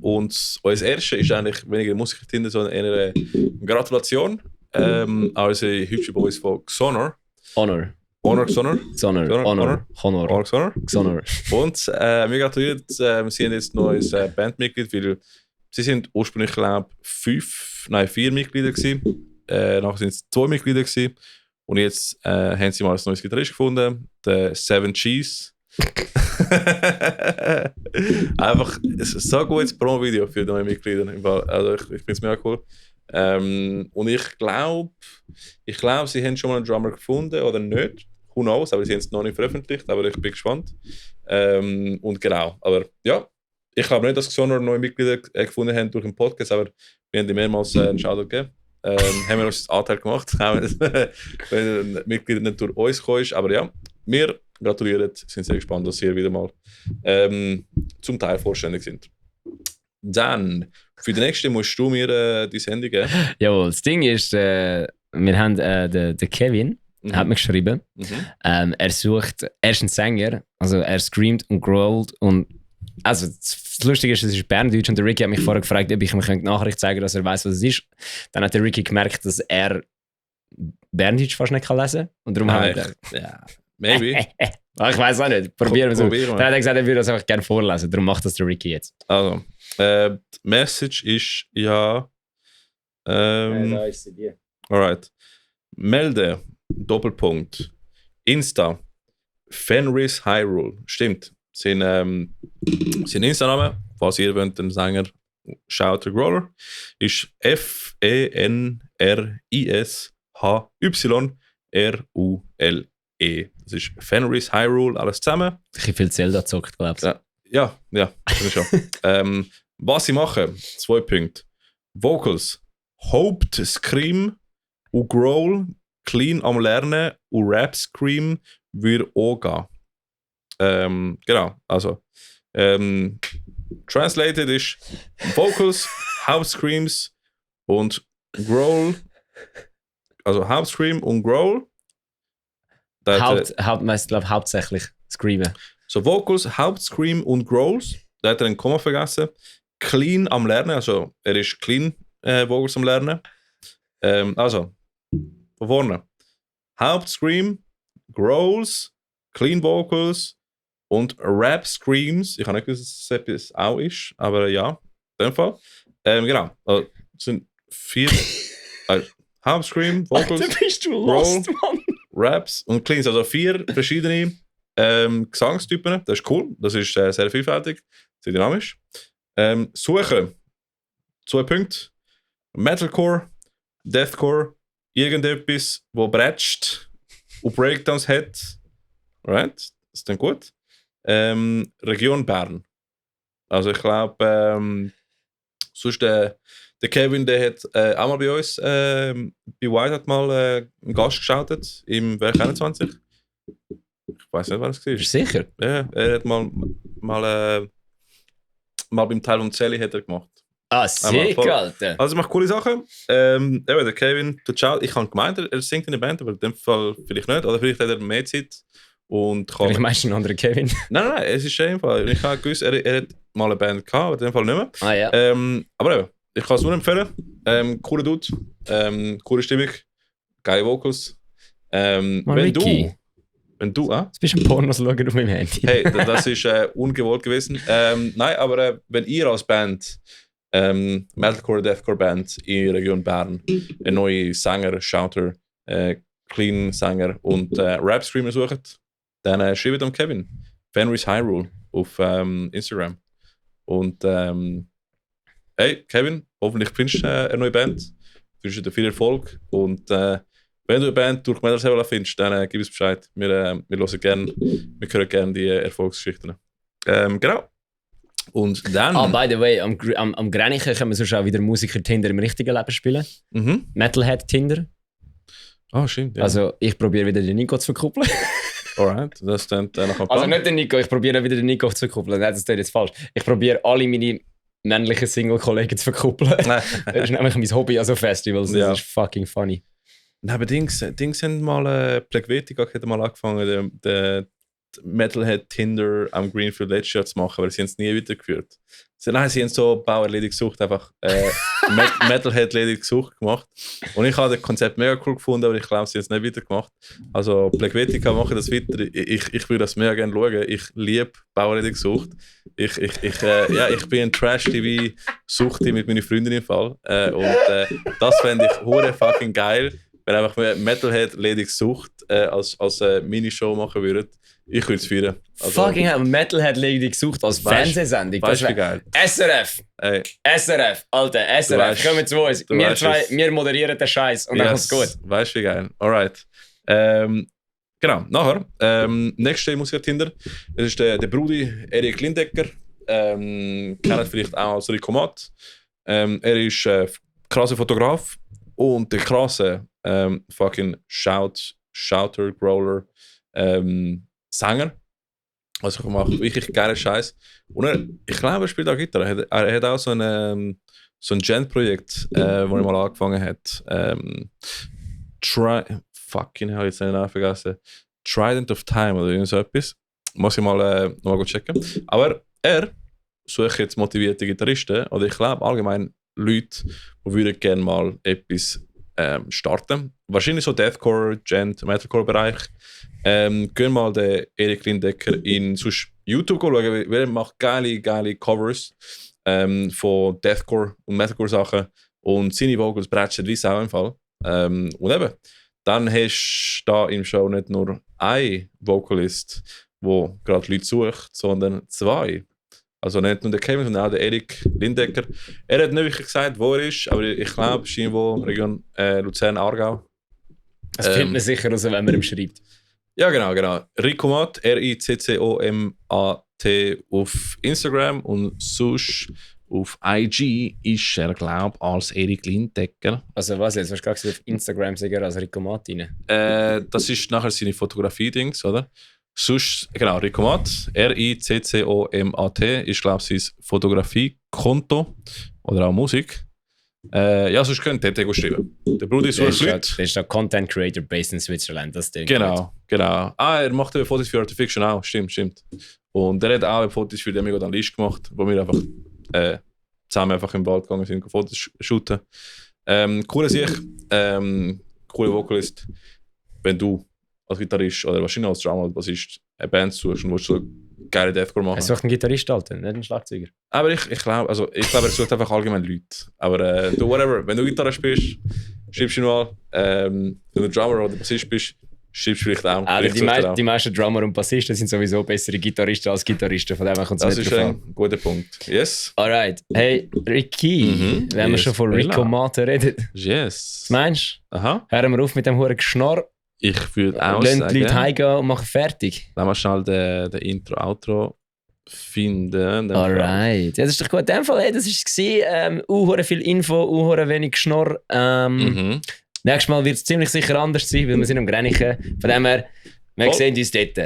Und unser erstes ist eigentlich weniger Musiker-Tinder, sondern eher eine Gratulation an unsere hübschen Boys von Xonor. Honor. Xonor. Und wir gratulieren, sie haben jetzt ein neues Bandmitglied, weil sie sind ursprünglich, glaube ich, 4 Mitglieder gewesen. Nachher sind es 2 Mitglieder gewesen. Und jetzt haben sie mal ein neues Gitarrist gefunden, der Seven Cheese. Einfach so ein gutes Promo-Video für die neuen Mitglieder. Also ich finde es mega cool. Und ich glaube, sie haben schon mal einen Drummer gefunden oder nicht. Who knows, aber sie haben es noch nicht veröffentlicht, aber ich bin gespannt. Und genau, aber ja, ich glaube nicht, dass Xonor neue Mitglieder gefunden haben durch den Podcast, aber wir haben die mehrmals einen Shoutout gegeben. Haben wir uns das Anteil gemacht, wenn ein Mitglied nicht durch uns gekommen ist. Aber ja, wir gratulieren, sind sehr gespannt, dass Sie wieder mal zum Teil vorständig sind. Dann, für den nächsten musst du mir die Sendung geben. Jawohl, das Ding ist, wir haben den Kevin, hat mir geschrieben. Er ist ein Sänger, also er screamt und growlt und also das Lustige ist, es ist Berndeutsch und der Ricky hat mich vorher gefragt, ob ich ihm eine Nachricht zeigen kann, dass er weiß, was es ist. Dann hat der Ricky gemerkt, dass er Berndeutsch fast nicht lesen kann. Und darum haben wir gedacht, ja, maybe. Ich weiß auch nicht. Probieren wir es. Dann hat er gesagt, er würde das einfach gerne vorlesen. Darum macht das der Ricky jetzt. Also, die Message ist ja... da ist sie dir. Alright. Melde, Doppelpunkt, Insta, Fenris Hyrule. Stimmt. Sein Insta-Name, falls ihr wollt, den Sänger Shout the Growler, ist FENRISHYRULE. Das ist Fenris Hyrule, alles zusammen. Ich viel Zelda gezockt, glaubst du? Ja, das ist schon. Was sie machen, 2 Punkte. Vocals, Hoped Scream und Growl, clean am Lernen und Rap Scream würde auch gehen. Genau, also translated ist Vocals, Hauptscreams und Growl, also Hauptscream und Growl. Hauptsächlich Screamen. So Vocals, Hauptscream und Growls, da hat er ein Komma vergessen. Clean am Lernen, also er ist clean Vocals am Lernen. Also, von vorne. Hauptscream, Growls, Clean Vocals und Rap Screams. Ich habe nicht gewusst, dass es etwas auch ist, aber ja, in dem Fall. Genau, also, es sind 4 Hauptscream, Vocals, Alter, bist du lost, Mann. Raps und Cleans, also 4 verschiedene Gesangstypen. Das ist cool, das ist sehr vielfältig, sehr dynamisch. Suchen, 2 Punkte. Metalcore, Deathcore, irgendetwas, wo bretscht und Breakdowns hat. Right? das klingt gut. Region Bern. Also ich glaube, sonst der Kevin, der hat auch mal bei uns, bei White hat mal einen Gast geschaltet, im Werk 21. Ich weiß nicht, wann es war. Bist du sicher? Ja, er hat mal beim Teil und Sally hat er gemacht. Ah, sick, Alter. Also macht coole Sachen. Eben, der Kevin, ich habe gemeint, er singt in der Band, aber in dem Fall vielleicht nicht. Oder vielleicht hat er mehr Zeit. Und ich meine einen anderen Kevin. Nein, es ist in dem Fall. Ich habe gewusst, er hat mal eine Band gehabt, aber in dem Fall nicht mehr. Ah, ja. Aber eben, ich kann es nur empfehlen. Cooler Dude, coole Stimmung, geile Vocals. Wenn du, Jetzt bist du ein Pornos schauen auf meinem Handy. Hey, das ist ungewollt gewesen. Nein, aber wenn ihr als Band, Metalcore, Deathcore Band in der Region Bern, einen neuen Sänger, Shouter, Clean Sänger und Rap-Screamer sucht, dann schreibt am Kevin. Fenris Hyrule auf Instagram. Und hey, Kevin, hoffentlich findest du eine neue Band. Ich wünsche dir viel Erfolg. Und wenn du eine Band durch Metal Servola findest, dann gib uns Bescheid. Wir hören gerne die Erfolgsgeschichten. Genau. Und dann... by the way, am Grenichen können wir sonst auch wieder Musiker-Tinder im richtigen Leben spielen. Metalhead-Tinder. Ah, stimmt. Ja. Also ich probiere wieder den Nico zu verkuppeln. Alright, das klingt nach einem Plan. Also nicht den Nico, ich probiere wieder den Nico zu verkuppeln. Nein, das ist jetzt falsch. Ich probiere alle meine männlichen Single-Kollegen zu verkuppeln. Das ist nämlich mein Hobby an so Festivals. Das ist fucking funny. Nein, aber Dings haben mal, Plegvetica hat mal angefangen, den Metalhead Tinder am Greenfield letztes Jahr zu machen, aber sie haben es nie weitergeführt. Sie haben so Bauerledig gesucht, einfach Metalhead ledig gesucht gemacht. Und ich habe das Konzept mega cool gefunden, aber ich glaube, sie haben es nicht weitergemacht. Also Plegvetica machen das weiter. Ich würde das mega gerne schauen. Ich liebe Bauerledig gesucht. Ich bin ein Trash-TV-Suchti mit meiner Freundin im Fall. Das fände ich hure fucking geil, wenn einfach Metalhead ledig gesucht als Minishow machen würden. Ich würde es feiern. Also, fucking hell, Metalhead ledig gesucht als Fernsehsendung. Weißt du, wie geil? SRF. Ey. SRF, Alter, SRF. Kommen zu uns. Wir moderieren den Scheiß und dann kommt's gut. Weißt du, wie geil? Alright. Genau, nachher. Nächste Musiker-Tinder. Das ist der Brudi Erik Lindecker. Kennt vielleicht auch als Rico Matt. Er ist krasser Fotograf und der krasse fucking Shouter, Growler, Sänger. Also er macht wirklich geile Scheiß. Und ich glaube, er spielt auch Gitarre. Er hat auch so ein Gen-Projekt, wo er mal angefangen hat. Fucking hell, jetzt habe ich den vergessen. Trident of Time oder irgend so etwas. Muss ich mal checken. Aber er sucht jetzt motivierte Gitarristen oder ich glaube allgemein Leute, die würden gerne mal etwas starten. Wahrscheinlich so Deathcore, Gent, Metalcore-Bereich. Gehen mal den Erik Lindecker in YouTube schauen, weil er macht geile Covers von Deathcore und Metalcore-Sachen und seine Vocals bretschen wie Sau im Fall. Und eben, dann hast du da im Show nicht nur einen Vocalist, der gerade Leute sucht, sondern zwei. Also nicht nur der Kevin, sondern auch der Erik Lindecker. Er hat nicht wirklich gesagt, wo er ist, aber ich glaube, es ist irgendwo Region Luzern-Aargau. Das findet man sicher raus, wenn man ihm schreibt. Ja, genau. Riccomat, RICCOMAT auf Instagram und sonst auf IG ist er, glaube ich, als Erik Lindecker. Also was jetzt? Hast du gerade auf Instagram sogar als Riccomat rein? Das ist nachher seine Fotografie-Dings, oder? Sonst, genau, Riccomat, RICCOMAT ist, glaube ich, sein Fotografie-Konto oder auch Musik. Ja, sonst könnt ihr TT schreiben. Der Bruder sucht Leute. Das ist der Content Creator based in Switzerland. Das Ding. Genau. Ah, er macht Fotos für Artifiction auch. Stimmt. Und er hat auch Fotos für den Mega List gemacht, wo wir einfach zusammen einfach im Wald gegangen sind, Fotos shooten. Coole Sicht, cooler Vocalist. Wenn du als Gitarrist oder wahrscheinlich als Drummer oder Bassist eine Band suchst und willst so geile Deathcore machen. Er sucht einen Gitarrist, Alter, nicht einen Schlagzeuger. Aber ich glaube, er sucht einfach allgemein Leute. Aber du, whatever, wenn du Gitarre spielst, schreibst du mal. Wenn du Drummer oder Bassist bist, schreibst du vielleicht auch. Die meisten Drummer und Bassisten sind sowieso bessere Gitarristen als Gitarristen, von dem her kommt es nicht drauf an. Das ist ein guter Punkt. Yes. Alright. Hey, Ricky, wenn wir schon von Rico Mate reden. Yes. Was meinst du? Aha. Hören wir auf mit dem hohen Geschnorr Ich würde auch Lassen sagen... die Leute heimgehen und machen fertig. Lass mal schnell den Intro-Outro finden. Alright. Ja, das ist doch gut. In dem Fall, hey, das war es. Viel Info, wenig Geschnorr. Nächstes Mal wird es ziemlich sicher anders sein, weil wir sind am Grenchen. Von dem her, wir sehen uns dort.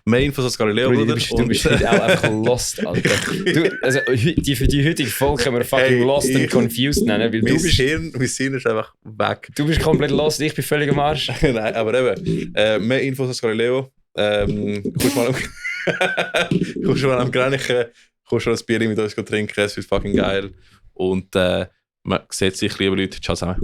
Mehr Infos als Galileo, Brudi, Bruder. du bist heute auch einfach lost, Alter. Für die heutige Folge können wir fucking lost and confused nennen, weil mein Hirn ist einfach weg. Du bist komplett lost, ich bin völlig am Arsch. Nein, aber eben, mehr Infos als Galileo. Kommst mal am Grenchen, kommst mal ein Bier mit uns trinken, es wird fucking geil. Und man sieht sich, liebe Leute. Ciao zusammen.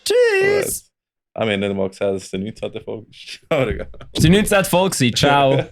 Tschüss! Wir haben nicht mal gesagt, dass es die 19. Folge ist. Aber egal. Es war die 19. Folge. Ciao!